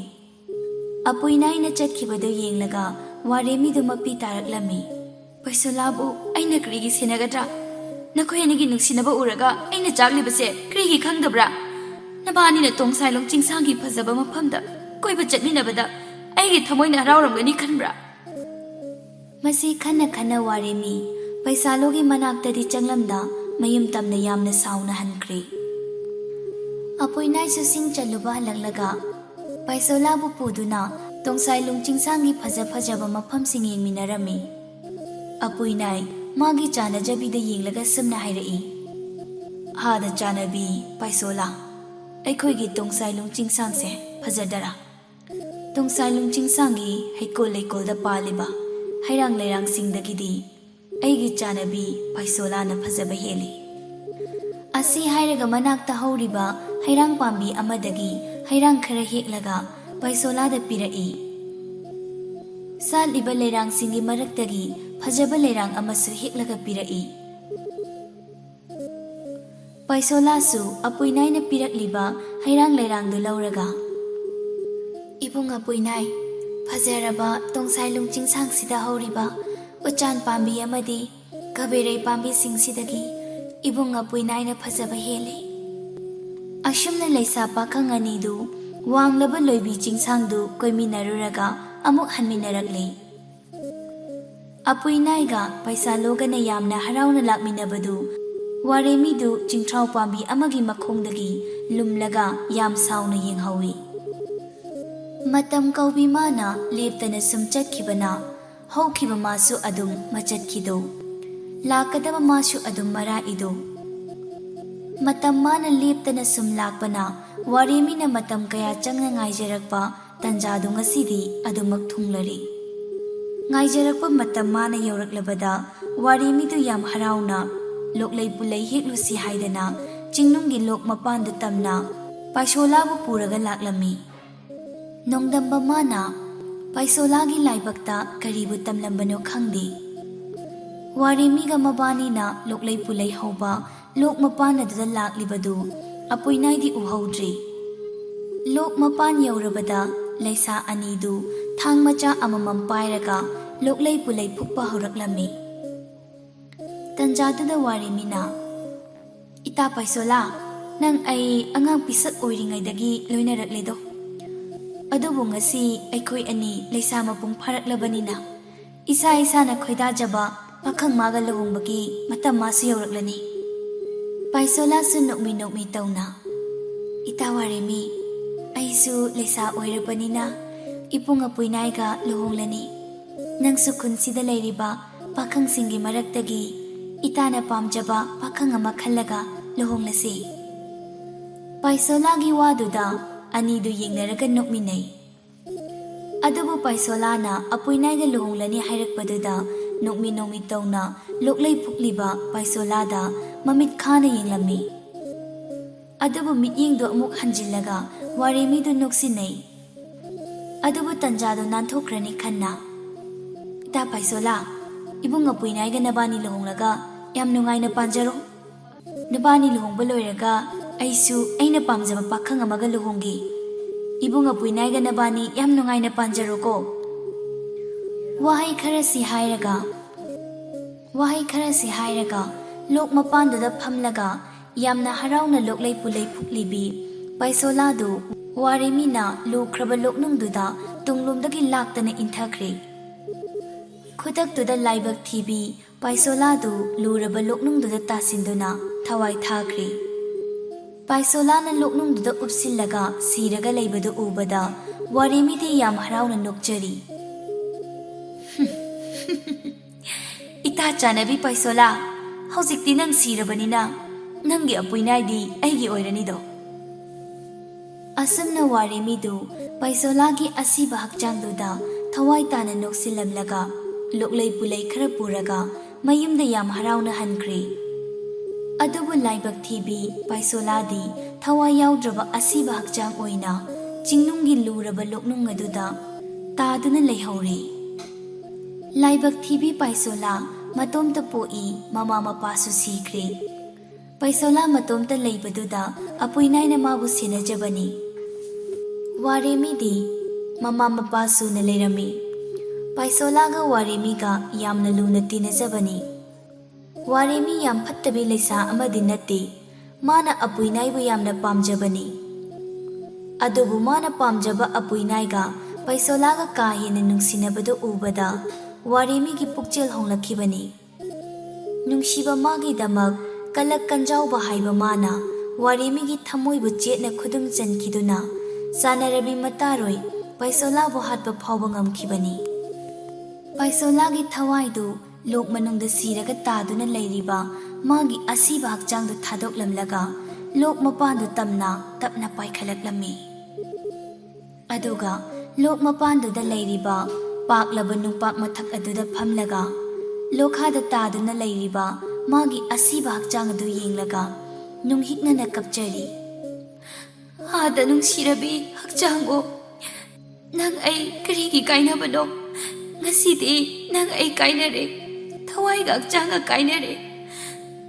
ꯑꯄꯨꯏꯅꯥꯏꯅ ꯆꯠꯈꯤꯕꯗꯨ ꯌꯦꯡꯂꯒ ꯋꯥꯔꯦꯃꯤꯗꯨ ꯃꯄꯤ ꯇꯥꯔꯛꯂꯝꯃꯤ꯫ "ꯄꯩꯁꯣꯂꯥꯕꯨ ꯑꯩꯅ ꯀꯔꯤꯒꯤ ꯁꯦꯟꯅꯒꯗ꯭ꯔꯥ? ꯅꯈꯣꯏ ꯑꯅꯤꯒꯤ ꯅꯨꯡꯁꯤꯅꯕ ꯎꯔꯒ ꯑꯩꯅ ꯆꯥꯛꯂꯤꯕꯁꯦ ꯀꯔꯤꯒꯤ ꯈꯪꯗꯕ꯭ꯔꯥ? ꯅꯕꯥꯅꯤꯅ ꯇꯣꯡꯁꯥꯏꯂꯣꯡ ꯆꯤꯡꯁꯥꯡꯒꯤ ꯐꯖꯕ ꯃꯐꯝꯗ ꯀꯣꯏꯕ ꯆꯠꯃꯤꯟꯅꯕꯗ ꯑꯩꯒꯤ ꯊꯃꯣꯏꯅ ꯍꯔꯥꯎꯔꯝꯒꯅꯤ ꯈꯟꯕ꯭ꯔꯥ?" ꯃꯁꯤ ꯈꯟꯅ ꯈꯟꯅ ꯋꯥꯔꯦꯃꯤ ꯄꯩꯁꯥꯂꯣꯒꯤ ꯃꯅꯥꯛꯇꯗꯤ ꯆꯪꯂꯝꯗ ꯃꯌꯨꯝ ꯇꯝꯅ ꯌꯥꯝꯅ ꯁꯥꯎꯅ ꯍꯟꯈ꯭ꯔꯦ꯫ ꯑꯄꯨꯏꯅꯥꯏꯁꯨ ꯁꯤꯡ ꯆꯜꯂꯨꯕ ꯍꯜꯂꯛꯂꯒ ꯄꯩꯁꯣꯂꯥꯕꯨ ꯄꯨꯗꯨꯅ ꯇꯣꯡꯁꯥꯏꯂꯨꯡ ꯆꯤꯡꯁꯥꯡꯒꯤ ꯐꯖ ꯐꯖꯕ ꯃꯐꯝꯁꯤꯡ ꯌꯦꯡꯃꯤꯟꯅꯔꯝꯃꯤ꯫ ꯑꯄꯨꯏꯅꯥꯏ ꯃꯥꯒꯤ ꯆꯥꯅꯖꯕꯤꯗ ꯌꯦꯡꯂꯒ ꯁꯨꯝꯅ ꯍꯥꯏꯔꯛꯏ, "ꯍꯥꯗ ꯆꯥꯅꯕꯤ ꯄꯥꯏꯁꯣꯂꯥ, ꯑꯩꯈꯣꯏꯒꯤ ꯇꯣꯡꯁꯥꯏꯂꯨꯡ ꯆꯤꯡꯁꯥꯡꯁꯦ ꯐꯖꯗꯔꯥ? ꯇꯣꯡꯁꯥꯏꯂꯨꯡ ꯆꯤꯡꯁꯥꯡꯒꯤ ꯍꯩꯀꯣꯜ ꯂꯩꯀꯣꯜꯗ ꯄꯥꯜꯂꯤꯕ ꯍꯩꯔꯥꯡ ꯂꯩꯔꯥꯡꯁꯤꯡꯗꯒꯤꯗꯤ ꯑꯩꯒꯤ ꯆꯥꯅꯕꯤ ꯄꯥꯏꯁꯣꯂꯥꯅ ꯐꯖꯕ ꯍꯦꯜꯂꯤ꯫" ꯑꯁꯤ ꯍꯥꯏꯔꯒ ꯃꯅꯥꯛꯇ ꯍꯧꯔꯤꯕ ꯍꯩꯔꯥꯡ ꯄꯥꯝꯕꯤ ꯑꯃꯗꯒꯤ ꯍꯩꯔꯥꯡ ꯈꯔ ꯍꯦꯛꯂꯒ ꯄꯥꯏꯁꯣꯂꯥꯗ ꯄꯤꯔꯛꯏ꯫ ꯁꯥꯠꯂꯤꯕ ꯂꯩꯔꯥꯡꯁꯤꯡꯒꯤ ꯃꯔꯛꯇꯒꯤ ꯐꯖꯕ ꯂꯩꯔꯥꯡ ꯑꯃꯁꯨ ꯍꯦꯛꯂꯒ ꯄꯤꯔꯛꯏ꯫ ꯄꯥꯏꯁꯣꯂꯥꯁꯨ ꯑꯄꯨꯏꯅꯥꯏꯅ ꯄꯤꯔꯛꯂꯤꯕ ꯍꯩꯔꯥꯡ ꯂꯩꯔꯥꯡꯗꯨ ꯂꯧꯔꯒ, "ꯏꯕꯨꯡ ꯑꯄꯨꯏꯅꯥꯏ, ꯐꯖꯔꯕ ꯇꯣꯡꯁꯥꯏꯂꯨꯡ ꯆꯤꯡꯁꯥꯡꯁꯤꯗ ꯍꯧꯔꯤꯕ ꯎꯆꯥꯟ ꯄꯥꯝꯕꯤ ꯑꯃꯗꯤ ꯀꯕꯦꯔꯩ ꯄꯥꯝꯕꯤꯁꯤꯡꯁꯤꯗꯒꯤ ꯏꯕꯨꯡ ꯑꯄꯨꯏꯅꯥꯏꯅ ꯐꯖꯕ ꯍꯦꯜꯂꯤ꯫" ꯑꯁꯨꯝꯅ ꯂꯩꯁꯥ ꯄꯥꯈꯪ ꯑꯅꯤꯗꯨ ꯋꯥꯡꯂꯕ ꯂꯣꯏꯕꯤ ꯆꯤꯡꯁꯥꯡꯗꯨ ꯀꯣꯏꯃꯤꯟꯅꯔꯨꯔꯒ ꯑꯃꯨꯛ ꯍꯟꯃꯤꯟꯅꯔꯛꯂꯤ꯫ ꯑꯄꯨꯏꯅꯥꯏꯒ ꯄꯥꯏꯁꯣꯂꯥꯒꯅ ꯌꯥꯝꯅ ꯍꯔꯥꯎꯅ ꯂꯥꯛꯃꯤꯟꯅꯕꯗꯨ ꯋꯥꯔꯦꯃꯤꯗꯨ ꯆꯤꯡꯊ꯭ꯔꯥꯎ ꯄꯥꯝꯕꯤ ꯑꯃꯒꯤ ꯃꯈꯣꯡꯗꯒꯤ ꯂꯨꯝꯂꯒ ꯌꯥꯝ ꯁꯥꯎꯅ ꯌꯦꯡꯍꯧꯏ꯫ ꯃꯇꯝ ꯀꯧꯕꯤ ꯃꯥꯅ ꯂꯦꯞꯇꯅ ꯁꯨꯝ ꯆꯠꯈꯤꯕꯅ ꯍꯧꯈꯤꯕ ꯃꯥꯁꯨ ꯑꯗꯨꯝ ꯃꯆꯠꯈꯤꯗꯧ, ꯂꯥꯛꯀꯗꯕ ꯃꯥꯁꯨ ꯑꯗꯨꯝ ꯃꯔꯥꯛꯏꯗꯧ꯫ ꯃꯇꯝ ꯃꯥꯅ ꯂꯦꯞꯇꯅ ꯁꯨꯝ ꯂꯥꯛꯄꯅ ꯋꯥꯔꯦꯃꯤꯅ ꯃꯇꯝ ꯀꯌꯥ ꯆꯪꯅ ꯉꯥꯏꯖꯔꯛꯄ ꯇꯟꯖꯥꯗꯨ ꯉꯁꯤꯗꯤ ꯑꯗꯨꯃꯛ ꯊꯨꯡꯂꯔꯦ꯫ ꯉꯥꯏꯖꯔꯛꯄ ꯃꯇꯝ ꯃꯥꯅ ꯌꯧꯔꯛꯂꯕꯗ ꯋꯥꯔꯦꯃꯤꯗꯨ ꯌꯥꯝ ꯍꯔꯥꯎꯅ ꯂꯣꯛꯂꯩ ꯄꯨꯂꯩ ꯍꯦꯛꯂꯨꯁꯤ ꯍꯥꯏꯗꯅ ꯆꯤꯡꯅꯨꯡꯒꯤ ꯂꯣꯛ ꯃꯄꯥꯟꯗꯨ ꯇꯝꯅ ꯄꯥꯏꯁꯣꯂꯥꯕꯨ ꯄꯨꯔꯒ ꯂꯥꯛꯂꯝꯃꯤ꯫ ꯅꯣꯡꯗꯝꯕ ꯃꯥꯅ ꯄꯥꯏꯁꯣꯂꯥꯒꯤ ꯂꯥꯏꯕꯛꯇ ꯀꯔꯤꯕꯨ ꯇꯝꯂꯝꯕꯅꯣ ꯈꯪꯗꯦ꯫ ꯋꯥꯔꯦꯃꯤꯒ ꯃꯕꯥꯅꯤꯅ ꯂꯣꯛꯂꯩ ꯄꯨꯂꯩ ꯍꯧꯕ ꯂꯣꯛ ꯃꯄꯥꯟ ꯑꯗꯨꯗ ꯂꯥꯛꯂꯤꯕꯗꯨ ꯑꯄꯨꯏꯅꯥꯏꯗꯤ ꯎꯍꯧꯗ꯭ꯔꯤ꯫ ꯂꯣꯛ ꯃꯄꯥꯟ ꯌꯧꯔꯕꯗ ꯂꯩꯁꯥ ꯑꯅꯤꯗꯨ ꯊꯥꯡ ꯃꯆꯥ ꯑꯃꯃꯝ ꯄꯥꯏꯔꯒ ꯂꯣꯛꯂꯩ ꯄꯨꯂꯩ ꯐꯨꯛꯄ ꯍꯧꯔꯛꯂꯝꯃꯤ꯫ ꯇꯟꯖꯥꯗꯨꯗ ꯋꯥꯔꯦꯃꯤꯅ, "ꯏꯇꯥ ꯄꯥꯏꯁꯣꯂꯥ, ꯅꯪ ꯑꯩ ꯑꯉꯥꯡ ꯄꯤꯁꯛ ꯑꯣꯏꯔꯤꯉꯩꯗꯒꯤ ꯂꯣꯏꯅꯔꯛꯂꯦꯗꯣ꯫ ꯑꯗꯨꯕꯨ ꯉꯁꯤ ꯑꯩꯈꯣꯏ ꯑꯅꯤ ꯂꯩꯁꯥ ꯃꯄꯨꯡ ꯐꯥꯔꯛꯂꯕꯅꯤꯅ ꯏꯁꯥ ꯏꯁꯥꯅ ꯈꯣꯏꯗꯥꯖꯕ ꯄꯥꯈꯪ ꯃꯥꯒ ꯂꯨꯍꯣꯡꯕꯒꯤ ꯃꯇꯝ ꯃꯥꯁꯨ ꯌꯧꯔꯛꯂꯅꯤ꯫" ꯄꯥꯏꯁꯣꯂꯥꯁꯨ ꯅꯣꯛꯃꯤ ꯅꯣꯛꯃꯤ ꯇꯧꯅ, "ꯏꯇꯥ ꯋꯥꯔꯦꯃꯤ, ꯑꯩꯁꯨ ꯂꯩꯁꯥ ꯑꯣꯏꯔꯕꯅꯤꯅ ꯏꯕꯨꯡ ꯑꯄꯨꯏꯅꯥꯏꯒ ꯂꯨꯍꯣꯡꯂꯅꯤ꯫ ꯅꯪꯁꯨ ꯈꯨꯟꯁꯤꯗ ꯂꯩꯔꯤꯕ ꯄꯥꯈꯪꯁꯤꯡꯒꯤ ꯃꯔꯛꯇꯒꯤ ꯏꯇꯥꯅ ꯄꯥꯝꯖꯕ ꯄꯥꯈꯪ ꯑꯃ ꯈꯜꯂꯒ ꯂꯨꯍꯣꯡꯂꯁꯤ꯫ ꯄꯥꯏꯁꯣꯂꯥꯒꯤ ꯋꯥꯗꯨꯗ ꯑꯅꯤꯗꯨ ꯌꯦꯡꯅꯔꯒ ꯅꯣꯛꯃꯤꯟꯅꯩ꯫ ꯑꯗꯨꯕꯨ ꯄꯥꯏꯁꯣꯂꯥꯅ ꯑꯄꯨꯏꯅꯥꯏꯒ ꯂꯨꯍꯣꯡꯂꯅꯤ ꯍꯥꯏꯔꯛꯄꯗꯨꯗ ꯅꯣꯛꯃꯤ ꯅꯣꯛꯃꯤ ꯇꯧꯅ ꯂꯣꯛꯂꯩ ꯐꯨꯛꯂꯤꯕ ꯄꯥꯏꯁꯣꯂꯥꯗ ꯃꯃꯤꯠ ꯈꯥꯅ ꯌꯦꯡꯂꯝꯃꯤ꯫ ꯑꯗꯨꯕꯨ ꯃꯤꯠꯌꯦꯡꯗꯨ ꯑꯃꯨꯛ ꯍꯟꯖꯤꯜꯂꯒ ꯋꯥꯔꯦꯃꯤꯗꯨ ꯅꯣꯛꯁꯤꯟꯅꯩ꯫ ꯑꯗꯨꯕꯨ ꯇꯟꯖꯥꯗꯨ ꯅꯥꯟꯊꯣꯛꯈ꯭ꯔꯅꯤ ꯈꯟꯅ, "ꯏꯇꯥ ꯄꯥꯏꯁꯣꯂꯥ, ꯏꯕꯨꯡ ꯑꯄꯨꯏꯅꯥꯏꯒ ꯅꯕꯥꯅꯤ ꯂꯨꯍꯣꯡꯂꯒ ꯌꯥꯝ ꯅꯨꯡꯉꯥꯏꯅ ꯄꯥꯟꯖꯔꯣ꯫ ꯅꯕꯥꯅꯤ ꯂꯨꯍꯣꯡꯕ ꯂꯣꯏꯔꯒ ꯑꯩꯁꯨ ꯑꯩꯅ ꯄꯥꯝꯖꯕ ꯄꯥꯈꯪ ꯑꯃꯒ ꯂꯨꯍꯣꯡꯒꯦ꯫ ꯏꯕꯨꯡ ꯑꯄꯨꯏꯅꯥꯏꯒ ꯅꯕꯥꯅꯤ ꯌꯥꯝ ꯅꯨꯡꯉꯥꯏꯅ ꯄꯥꯟꯖꯔꯣꯀꯣ꯫" ꯋꯥꯍꯩ ꯈꯔꯁꯤ ꯍꯥꯏꯔꯒ, ꯋꯥꯍꯩ ꯈꯔꯁꯤ ꯍꯥꯏꯔꯒ ꯂꯣꯛ ꯃꯄꯥꯟꯗꯨꯗ ꯐꯝꯂꯒ ꯌꯥꯝꯅ ꯍꯔꯥꯎꯅ ꯂꯣꯛꯂꯩ ꯄꯨꯂꯩ ꯐꯨꯛꯂꯤꯕꯤ ꯄꯥꯏꯁꯣꯂꯥꯗꯨ ꯋꯥꯔꯦꯃꯤꯅ ꯂꯨꯈ꯭ꯔꯕ ꯂꯣꯛꯅꯨꯡꯗꯨꯗ ꯇꯨꯡꯂꯣꯝꯗꯒꯤ ꯂꯥꯛꯇꯅ ꯏꯟꯊꯈ꯭ꯔꯦ꯫ ꯈꯨꯗꯛꯇꯨꯗ ꯂꯥꯏꯕꯛ ꯊꯤꯕꯤ ꯄꯥꯏꯁꯣꯂꯥꯗꯨ ꯂꯨꯔꯕ ꯂꯣꯛꯅꯨꯡꯗꯨꯗ ꯇꯥꯁꯤꯟꯗꯨꯅ ꯊꯋꯥꯏ ꯊꯥꯈ꯭ꯔꯦ꯫ ꯄꯥꯏꯁꯣꯂꯥꯅ ꯂꯣꯛꯅꯨꯡꯗꯨꯗ ꯎꯞꯁꯤꯜꯂꯒ ꯁꯤꯔꯒ ꯂꯩꯕꯗꯨ ꯎꯕꯗ ꯋꯥꯔꯦꯃꯤꯗꯤ ꯌꯥꯝ ꯍꯔꯥꯎꯅ ꯅꯣꯛꯆꯔꯤ꯫ "ꯏꯇꯥ ꯆꯥꯟꯅꯕꯤ ꯄꯥꯏꯁꯣꯂꯥ, ꯍꯧꯖꯤꯛꯇꯤ ꯅꯪ ꯁꯤꯔꯕꯅꯤꯅ ꯅꯪꯒꯤ ꯑꯄꯨꯏꯅꯥꯏꯗꯤ ꯑꯩꯒꯤ ꯑꯣꯏꯔꯅꯤꯗꯣ꯫" ꯑꯁꯨꯝꯅ ꯋꯥꯔꯦꯃꯤꯗꯨ ꯄꯥꯏꯁꯣꯂꯥꯒꯤ ꯑꯁꯤꯕ ꯍꯛꯆꯥꯡꯗꯨꯗ ꯊꯋꯥꯏ ꯇꯥꯅ ꯅꯣꯛꯁꯤꯜꯂꯝꯂꯒ ꯂꯣꯛꯂꯩ ꯄꯨꯂꯩ ꯈꯔ ꯄꯨꯔꯒ ꯃꯌꯨꯝꯗ ꯌꯥꯝ ꯍꯔꯥꯎꯅ ꯍꯟꯈ꯭ꯔꯦ꯫ ꯑꯗꯨꯕꯨ ꯂꯥꯏꯕꯛ ꯊꯤꯕꯤ ꯄꯥꯏꯁꯣꯂꯥꯗꯤ ꯊꯋꯥꯏ ꯌꯥꯎꯗ꯭ꯔꯕ ꯑꯁꯤꯕ ꯍꯛꯆꯥꯡ ꯑꯣꯏꯅ ꯆꯤꯡꯅꯨꯡꯒꯤ ꯂꯨꯔꯕ ꯂꯣꯛꯅꯨꯡ ꯑꯗꯨꯗ ꯇꯥꯗꯨꯅ ꯂꯩꯍꯧꯔꯦ꯫ ꯂꯥꯏꯕꯛ ꯊꯤꯕꯤ ꯄꯥꯏꯁꯣꯂꯥ ꯃꯇꯣꯝꯇ ꯄꯣꯛꯏ, ꯃꯃꯥ ꯃꯄꯥꯁꯨ ꯁꯤꯈ꯭ꯔꯦ꯫ ꯄꯥꯏꯁꯣꯂꯥ ꯃꯇꯣꯝꯇ ꯂꯩꯕꯗꯨꯗ ꯑꯄꯨꯏꯅꯥꯏꯅ ꯃꯥꯕꯨ ꯁꯦꯟꯅꯖꯕꯅꯤ꯫ ꯋꯥꯔꯦꯃꯤꯗꯤ ꯃꯃꯥ ꯃꯄꯥ ꯁꯨꯅ ꯂꯩꯔꯝꯃꯤ꯫ ꯄꯥꯏꯁꯣꯂꯥꯒ ꯋꯥꯔꯦꯃꯤꯒ ꯌꯥꯝꯅ ꯂꯨꯅ ꯇꯤꯟꯅꯖꯕꯅꯤ꯫ ꯋꯥꯔꯦꯃꯤ ꯌꯥꯝ ꯐꯠꯇꯕꯤ ꯂꯩꯁꯥ ꯑꯃꯗꯤ ꯅꯠꯇꯦ꯫ ꯃꯥꯅ ꯑꯄꯨꯏꯅꯥꯏꯕꯨ ꯌꯥꯝꯅ ꯄꯥꯝꯖꯕꯅꯤ꯫ ꯑꯗꯨꯕꯨ ꯃꯥꯅ ꯄꯥꯝꯖꯕ ꯑꯄꯨꯏꯅꯥꯏꯒ ꯄꯥꯏꯁꯣꯂꯥꯒ ꯀꯥ ꯍꯦꯟꯅ ꯅꯨꯡꯁꯤꯅꯕꯗꯨ ꯎꯕꯗ ꯋꯥꯔꯦꯃꯤꯒꯤ ꯄꯨꯛꯆꯦꯜ ꯍꯣꯡꯂꯛꯈꯤꯕꯅꯤ꯫ ꯅꯨꯡꯁꯤꯕ ꯃꯥꯒꯤꯗꯃꯛ ꯀꯂꯛ ꯀꯟꯖꯥꯎꯕ ꯍꯥꯏꯕ ꯃꯥꯅ ꯋꯥꯔꯦꯃꯤꯒꯤ ꯊꯃꯣꯏꯕꯨ ꯆꯦꯠꯅ ꯈꯨꯗꯨꯝ ꯆꯟꯈꯤꯗꯨꯅ ꯆꯥꯟꯅꯔꯕꯤ ꯃꯇꯥꯔꯣꯏ ꯄꯥꯏꯁꯣꯂꯥꯕꯨ ꯍꯥꯠꯄ ꯐꯥꯎꯕ ꯉꯝꯈꯤꯕꯅꯤ꯫ ꯄꯥꯏꯁꯣꯂꯥꯒꯤ ꯊꯋꯥꯏꯗꯨ ꯂꯣꯛ ꯃꯅꯨꯡꯗ ꯁꯤꯔꯒ ꯇꯥꯗꯨꯅ ꯂꯩꯔꯤꯕ ꯃꯥꯒꯤ ꯑꯁꯤꯕ ꯍꯛꯆꯥꯡꯗꯨ ꯊꯥꯗꯣꯛꯂꯝꯂꯒ ꯂꯣꯛ ꯃꯄꯥꯟꯗꯨ ꯇꯝꯅ ꯇꯞꯅ ꯄꯥꯏꯈꯠꯂꯛꯂꯝꯃꯤ꯫ ꯑꯗꯨꯒ ꯂꯣꯛ ꯃꯄꯥꯟꯗꯨꯗ ꯂꯩꯔꯤꯕ ꯄꯥꯛꯂꯕ ꯅꯨꯡꯄꯥꯛ ꯃꯊꯛ ꯑꯗꯨꯗ ꯐꯝꯂꯒ ꯂꯣꯈꯥꯗ ꯇꯥꯗꯨꯅ ꯂꯩꯔꯤꯕ ꯃꯥꯒꯤ ꯑꯁꯤꯕ ꯍꯛꯆꯥꯡ ꯑꯗꯨ ꯌꯦꯡꯂꯒ ꯅꯨꯡꯍꯤꯛꯅꯅ ꯀꯞꯆꯔꯤ꯫ "ꯑꯥꯗ ꯅꯨꯡꯁꯤꯔꯕꯤ ꯍꯛꯆꯥꯡꯕꯨ, ꯅꯪ ꯑꯩ ꯀꯔꯤꯒꯤ ꯀꯥꯏꯅꯕꯅꯣ? ꯉꯁꯤꯗꯤ ꯅꯪ ꯑꯩ ꯀꯥꯏꯅꯔꯦ, ꯊꯋꯥꯏꯒ ꯍꯛꯆꯥꯡꯒ ꯀꯥꯏꯅꯔꯦ꯫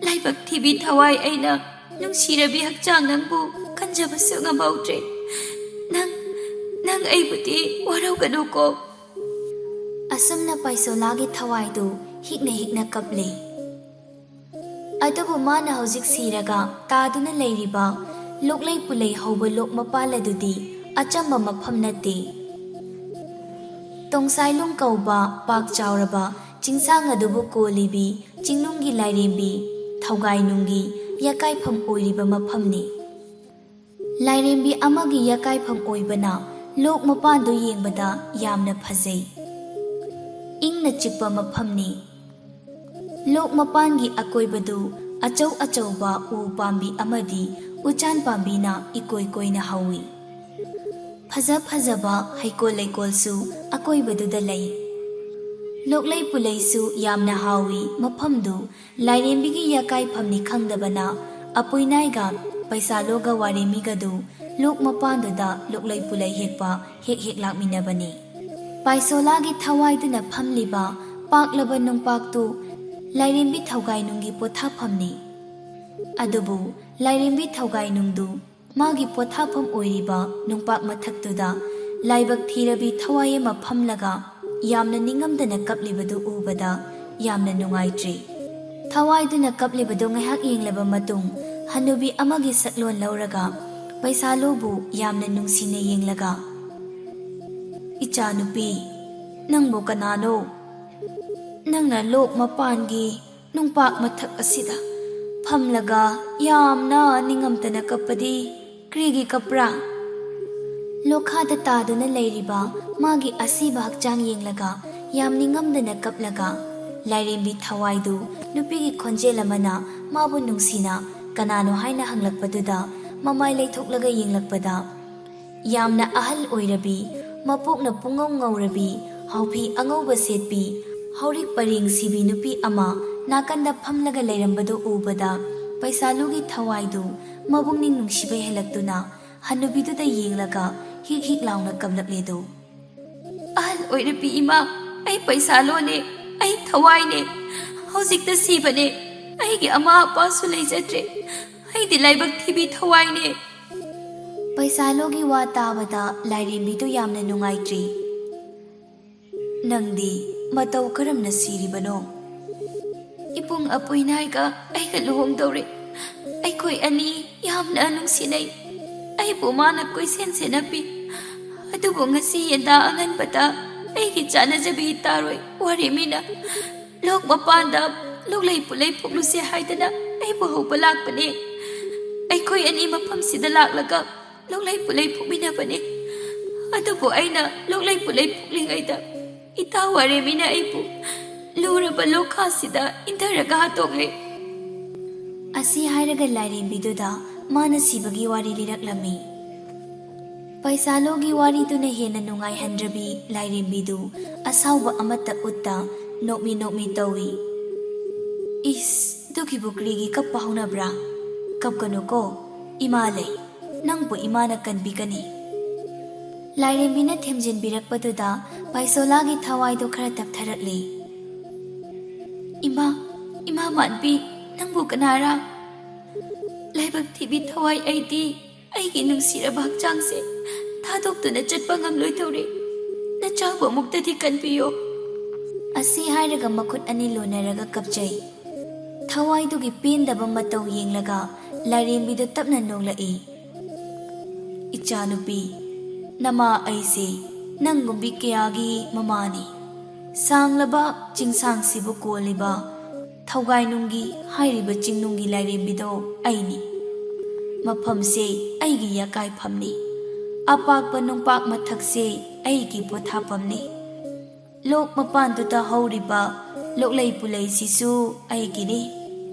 ꯂꯥꯏꯕꯛ ꯊꯤꯕꯤ ꯊꯋꯥꯏ ꯑꯩꯅ ꯅꯨꯡꯁꯤꯔꯕꯤ ꯍꯛꯆꯥꯡ ꯅꯪꯕꯨ ꯀꯟꯖꯕꯁꯨ ꯉꯝꯍꯧꯗ꯭ꯔꯦ꯫ ꯅꯪ, ꯅꯪ ꯑꯩꯕꯨꯗꯤ ꯋꯥꯔꯧꯒꯅꯨꯀꯣ꯫" ꯑꯁꯨꯝꯅ ꯄꯥꯏꯁꯣꯂꯥꯒꯤ ꯊꯋꯥꯏꯗꯨ ꯍꯤꯛꯅ ꯍꯤꯛꯅ ꯀꯞꯂꯤ꯫ ꯑꯗꯨꯕꯨ ꯃꯥꯅ ꯍꯧꯖꯤꯛ ꯁꯤꯔꯒ ꯇꯥꯗꯨꯅ ꯂꯩꯔꯤꯕ ꯂꯣꯛꯂꯩ ꯄꯨꯂꯩ ꯍꯧꯕ ꯂꯣꯛ ꯃꯄꯥꯜ ꯑꯗꯨꯗꯤ ꯑꯆꯝꯕ ꯃꯐꯝ ꯅꯠꯇꯦ꯫ ꯇꯣꯡꯁꯥꯏꯂꯨꯡ ꯀꯧꯕ ꯄꯥꯛ ꯆꯥꯎꯔꯕ ꯆꯤꯡꯁꯥꯡ ꯑꯗꯨꯕꯨ ꯀꯣꯜꯂꯤꯕꯤ ꯆꯤꯡꯅꯨꯡꯒꯤ ꯂꯥꯏꯔꯦꯝꯕꯤ ꯊꯧꯒꯥꯏꯅꯨꯡꯒꯤ ꯌꯥꯀꯥꯏꯐꯝ ꯑꯣꯏꯔꯤꯕ ꯃꯐꯝꯅꯤ꯫ ꯂꯥꯏꯔꯦꯝꯕꯤ ꯑꯃꯒꯤ ꯌꯥꯀꯥꯏꯐꯝ ꯑꯣꯏꯕꯅ ꯂꯣꯛ ꯃꯄꯥꯟꯗꯨ ꯌꯦꯡꯕꯗ ꯌꯥꯝꯅ ꯐꯖꯩ꯫ ꯏꯪꯅ ꯆꯤꯛꯄ ꯃꯐꯝꯅꯤ꯫ ꯂꯣꯛ ꯃꯄꯥꯟꯒꯤ ꯑꯀꯣꯏꯕꯗꯨ ꯑꯆꯧ ꯑꯆꯧꯕ ꯎ ꯄꯥꯝꯕꯤ ꯑꯃꯗꯤ ꯎꯆꯥꯟ ꯄꯥꯝꯕꯤꯅ ꯏꯀꯣꯏ ꯀꯣꯏꯅ ꯍꯧꯏ꯫ ꯐꯖ ꯐꯖꯕ ꯍꯩꯀꯣꯜ ꯂꯩꯀꯣꯜꯁꯨ ꯑꯀꯣꯏꯕꯗꯨꯗ ꯂꯩ꯫ ꯂꯣꯛꯂꯩ ꯄꯨꯂꯩꯁꯨ ꯌꯥꯝꯅ ꯍꯥꯎꯏ꯫ ꯃꯐꯝꯗꯨ ꯂꯥꯏꯔꯦꯝꯕꯤꯒꯤ ꯌꯥꯀꯥꯏꯐꯝꯅꯤ ꯈꯪꯗꯕꯅ ꯑꯄꯨꯏꯅꯥꯏꯒ ꯄꯩꯁꯥꯂꯣꯒ ꯋꯥꯔꯦꯝꯃꯤꯒꯗꯨ ꯂꯣꯛ ꯃꯄꯥꯟꯗꯨꯗ ꯂꯣꯛꯂꯩ ꯄꯨꯂꯩ ꯍꯦꯛꯄ ꯍꯦꯛ ꯍꯦꯛ ꯂꯥꯛꯃꯤꯟꯅꯕꯅꯤ꯫ ꯄꯥꯏꯁꯣꯂꯥꯒꯤ ꯊꯋꯥꯏꯗꯨꯅ ꯐꯝꯂꯤꯕ ꯄꯥꯛꯂꯕ ꯅꯨꯡꯄꯥꯛꯇꯨ ꯂꯥꯏꯔꯦꯝꯕꯤ ꯊꯧꯒꯥꯏꯅꯨꯡꯒꯤ ꯄꯣꯊꯥꯐꯝꯅꯤ꯫ ꯑꯗꯨꯕꯨ ꯂꯥꯏꯔꯦꯝꯕꯤ ꯊꯧꯒꯥꯏꯅꯨꯡꯗꯨ ꯃꯥꯒꯤ ꯄꯣꯊꯥꯐꯝ ꯑꯣꯏꯔꯤꯕ ꯅꯨꯡꯄꯥꯛ ꯃꯊꯛꯇꯨꯗ ꯂꯥꯏꯕꯛ ꯊꯤꯔꯕꯤ ꯊꯋꯥꯏ ꯑꯃ ꯐꯝꯂꯒ ꯌꯥꯝꯅ ꯅꯤꯡꯉꯝꯗꯅ ꯀꯞꯂꯤꯕꯗꯨ ꯎꯕꯗ ꯌꯥꯝꯅ ꯅꯨꯡꯉꯥꯏꯇ꯭ꯔꯤ꯫ ꯊꯋꯥꯏꯗꯨꯅ ꯀꯞꯂꯤꯕꯗꯨ ꯉꯥꯏꯍꯥꯛ ꯌꯦꯡꯂꯕ ꯃꯇꯨꯡ, ꯍꯅꯨꯕꯤ ꯑꯃꯒꯤ ꯁꯛꯂꯣꯟ ꯂꯧꯔꯒ ꯄꯩꯁꯥꯂꯣꯕꯨ ꯌꯥꯝꯅ ꯅꯨꯡꯁꯤꯅ ꯌꯦꯡꯂꯒ, "ꯏꯆꯥꯅꯨꯄꯤ, ꯅꯪꯕꯨ ꯀꯅꯥꯅꯣ? ꯅꯪꯅ ꯂꯣꯛ ꯃꯄꯥꯟꯒꯤ ꯅꯨꯡꯄꯥꯛ ꯃꯊꯛ ꯑꯁꯤꯗ ꯐꯝꯂꯒ ꯌꯥꯝꯅ ꯅꯤꯡꯉꯝꯗꯅ ꯀꯞꯄꯗꯤ ꯀꯔꯤꯒꯤ ꯀꯞꯄ꯭ꯔꯥ?" ꯂꯣꯈꯥꯗ ꯇꯥꯗꯨꯅ ꯂꯩꯔꯤꯕ ꯃꯥꯒꯤ ꯑꯁꯤꯕ ꯍꯛꯆꯥꯡ ꯌꯦꯡꯂꯒ ꯌꯥꯝ ꯅꯤꯡꯉꯝꯗꯅ ꯀꯞꯂꯒ, ꯂꯥꯏꯔꯦꯝꯕꯤ ꯊꯋꯥꯏꯗꯨ ꯅꯨꯄꯤꯒꯤ ꯈꯣꯟꯖꯦꯜ ꯑꯃꯅ ꯃꯥꯕꯨ ꯅꯨꯡꯁꯤꯅ ꯀꯅꯥꯅꯣ ꯍꯥꯏꯅ ꯍꯪꯂꯛꯄꯗꯨꯗ ꯃꯃꯥꯏ ꯂꯩꯊꯣꯛꯂꯒ ꯌꯦꯡꯂꯛꯄꯗ, ꯌꯥꯝꯅ ꯑꯍꯜ ꯑꯣꯏꯔꯕꯤ, ꯃꯄꯣꯛꯅ ꯄꯨꯡꯉꯧ ꯉꯧꯔꯕꯤ, ꯍꯥꯎꯐꯤ ꯑꯉꯧꯕ ꯁꯦꯠꯄꯤ, ꯍꯧꯔꯤꯛ ꯄꯔꯦꯡ ꯁꯤꯕꯤ ꯅꯨꯄꯤ ꯑꯃ ꯅꯥꯀꯟꯗ ꯐꯝꯂꯒ ꯂꯩꯔꯝꯕꯗꯨ ꯎꯕꯗ, ꯄꯩꯁꯥꯂꯨꯒꯤ ꯊꯋꯥꯏꯗꯨ ꯃꯕꯨꯛꯅꯤꯡ ꯅꯨꯡꯁꯤꯕ ꯍꯦꯜꯂꯛꯇꯨꯅ ꯍꯅꯨꯕꯤꯗꯨꯗ ꯌꯦꯡꯂꯒ ꯍꯤꯛ ꯍꯤꯛ ꯂꯥꯎꯅ ꯀꯞꯂꯛꯂꯦꯗꯣ꯫ "ꯑꯍꯜ ꯑꯣꯏꯔꯕꯤ ꯏꯃꯥ, ꯑꯩ ꯄꯩꯁꯥꯂꯣꯅꯦ, ꯑꯩ ꯊꯋꯥꯏꯅꯦ꯫ ꯍꯧꯖꯤꯛꯇ ꯁꯤꯕꯅꯦ꯫ ꯑꯩꯒꯤ ꯑꯃꯥ ꯑꯄꯥꯁꯨ ꯂꯩꯖꯗ꯭ꯔꯦ꯫ ꯑꯩꯗꯤ ꯂꯥꯏꯕꯛ ꯊꯤꯕꯤ ꯊꯋꯥꯏꯅꯦ꯫" ꯄꯩꯁꯥꯂꯣꯒꯤ ꯋꯥ ꯇꯥꯕꯗ ꯂꯥꯏꯔꯦꯝꯕꯤꯗꯨ ꯌꯥꯝꯅ ꯅꯨꯡꯉꯥꯏꯇ꯭ꯔꯤ꯫ "ꯅꯪꯗꯤ ꯃꯇꯧ ꯀꯔꯝꯅ ꯁꯤꯔꯤꯕꯅꯣ?" "ꯏꯕꯨꯡ ꯑꯄꯨꯏꯅꯥꯏꯒ ꯑꯩꯒ ꯂꯨꯍꯣꯡꯗꯧꯔꯦ꯫ ꯑꯩꯈꯣꯏ ꯑꯅꯤ ꯌꯥꯝꯅ ꯅꯨꯡꯁꯤꯅꯩ꯫ ꯑꯩꯕꯨ ꯃꯥꯅ ꯀꯣꯏꯁꯦꯟ ꯁꯦꯟꯅꯕꯤ꯫ ꯑꯗꯨꯕꯨ ꯉꯁꯤ ꯌꯦꯟꯗꯥ ꯑꯉꯟꯕꯗ ꯑꯩꯒꯤ ꯆꯥꯅꯖꯕꯤ ꯏꯇꯥꯔꯣꯏ ꯋꯥꯔꯦꯝꯃꯤꯅ ꯂꯣꯛ ꯃꯄꯥꯟꯗ ꯂꯣꯛꯂꯩ ꯄꯨꯂꯩ ꯐꯨꯛꯂꯨꯁꯦ ꯍꯥꯏꯗꯅ ꯑꯩꯕꯨ ꯍꯧꯕ ꯂꯥꯛꯄꯅꯦ꯫ ꯑꯩꯈꯣꯏ ꯑꯅꯤ ꯃꯐꯝꯁꯤꯗ ꯂꯥꯛꯂꯒ ꯂꯣꯛꯂꯩ ꯄꯨꯂꯩ ꯐꯨꯛꯃꯤꯟꯅꯕꯅꯦ꯫ ꯑꯗꯨꯕꯨ ꯑꯩꯅ ꯂꯣꯛꯂꯩ ꯄꯨꯂꯩ ꯐꯨꯛꯂꯤꯉꯩꯗ ꯏꯇꯥ ꯋꯥꯔꯦꯝꯃꯤꯅ ꯑꯩꯕꯨ ꯂꯨꯔꯕ ꯂꯣꯛꯈꯥꯁꯤꯗ ꯏꯟꯊꯔꯒ ꯍꯥꯠꯇꯣꯛꯂꯦ꯫" ꯑꯁꯤ ꯍꯥꯏꯔꯒ ꯂꯥꯏꯔꯦꯝꯕꯤꯗꯨꯗ ꯃꯥꯅ ꯁꯤꯕꯒꯤ ꯋꯥꯔꯤ ꯂꯤꯔꯛꯂꯝꯃꯤ꯫ ꯄꯩꯁꯥꯂꯣꯒꯤ ꯋꯥꯔꯤꯗꯨꯅ ꯍꯦꯟꯅ ꯅꯨꯡꯉꯥꯏꯍꯟꯗ꯭ꯔꯕꯤ ꯂꯥꯏꯔꯦꯝꯕꯤꯗꯨ ꯑꯁꯥꯎꯕ ꯑꯃꯠꯇ ꯎꯠꯇ ꯅꯣꯛꯃꯤ ꯅꯣꯛꯃꯤ ꯇꯧꯏ꯫ "ꯏꯁ, ꯑꯗꯨꯒꯤꯕꯨ ꯀꯔꯤꯒꯤ ꯀꯞꯄ ꯍꯧꯅꯕ꯭ꯔꯥ? ꯀꯞꯀꯅꯨꯀꯣ, ꯏꯃꯥ ꯂꯩ꯫ ꯅꯪꯕꯨ ꯏꯃꯥꯅ ꯀꯟꯕꯤꯒꯅꯤ꯫" ꯂꯥꯏꯔꯦꯝꯕꯤꯅ ꯊꯦꯝꯖꯤꯟꯕꯤꯔꯛꯄꯗꯨꯗ ꯄꯥꯏꯁꯣꯂꯥꯒꯤ ꯊꯋꯥꯏꯗꯨ ꯈꯔ ꯇꯞꯊꯔꯛꯂꯤ꯫ "ꯏꯃꯥ, ꯏꯃꯥ ꯃꯥꯟꯕꯤ, ꯅꯪꯕꯨ ꯀꯅꯥꯔꯥ? ꯂꯥꯏꯕꯛ ꯊꯤꯕꯤ ꯊꯋꯥꯏ ꯑꯩꯗꯤ ꯑꯩꯒꯤ ꯅꯨꯡꯁꯤꯔꯕ ꯍꯛꯆꯥꯡꯁꯦ ꯊꯥꯗꯣꯛꯇꯨꯅ ꯆꯠꯄ ꯉꯝꯂꯣꯏꯗꯧꯔꯦ꯫ ꯅꯆꯥꯕꯨ ꯑꯃꯨꯛꯇꯗꯤ ꯀꯟꯕꯤꯌꯣ꯫" ꯑꯁꯤ ꯍꯥꯏꯔꯒ ꯃꯈꯨꯠ ꯑꯅꯤ ꯂꯣꯟꯅꯔꯒ ꯀꯞꯆꯩ꯫ ꯊꯋꯥꯏꯗꯨꯒꯤ ꯄꯦꯟꯗꯕ ꯃꯇꯧ ꯌꯦꯡꯂꯒ ꯂꯥꯏꯔꯦꯝꯕꯤꯗꯨ ꯇꯞꯅ ꯅꯣꯛꯂꯛꯏ꯫ "ꯏꯆꯥꯅꯨꯄꯤ, ꯅꯃꯥ ꯑꯩꯁꯦ ꯅꯪꯒꯨꯝꯕꯤ ꯀꯌꯥꯒꯤ ꯃꯃꯥꯅꯤ꯫ ꯁꯥꯡꯂꯕ ꯆꯤꯡꯁꯥꯡꯁꯤꯕꯨ ꯀꯣꯜꯂꯤꯕ ꯊꯧꯒꯥꯏꯅꯨꯡꯒꯤ ꯍꯥꯏꯔꯤꯕ ꯆꯤꯡꯅꯨꯡꯒꯤ ꯂꯥꯏꯔꯦꯝꯕꯤꯗꯣ ꯑꯩꯅꯤ꯫ ꯃꯐꯝꯁꯦ ꯑꯩꯒꯤ ꯌꯥꯀꯥꯏꯐꯝꯅꯤ꯫ ꯑꯄꯥꯛꯄ ꯅꯨꯡꯄꯥꯛ ꯃꯊꯛꯁꯦ ꯑꯩꯒꯤ ꯄꯣꯊꯥꯐꯝꯅꯤ꯫ ꯂꯣꯛ ꯃꯄꯥꯟꯗꯨꯗ ꯍꯧꯔꯤꯕ ꯂꯣꯛꯂꯩ ꯄꯨꯂꯩꯁꯤꯁꯨ ꯑꯩꯒꯤꯅꯤ꯫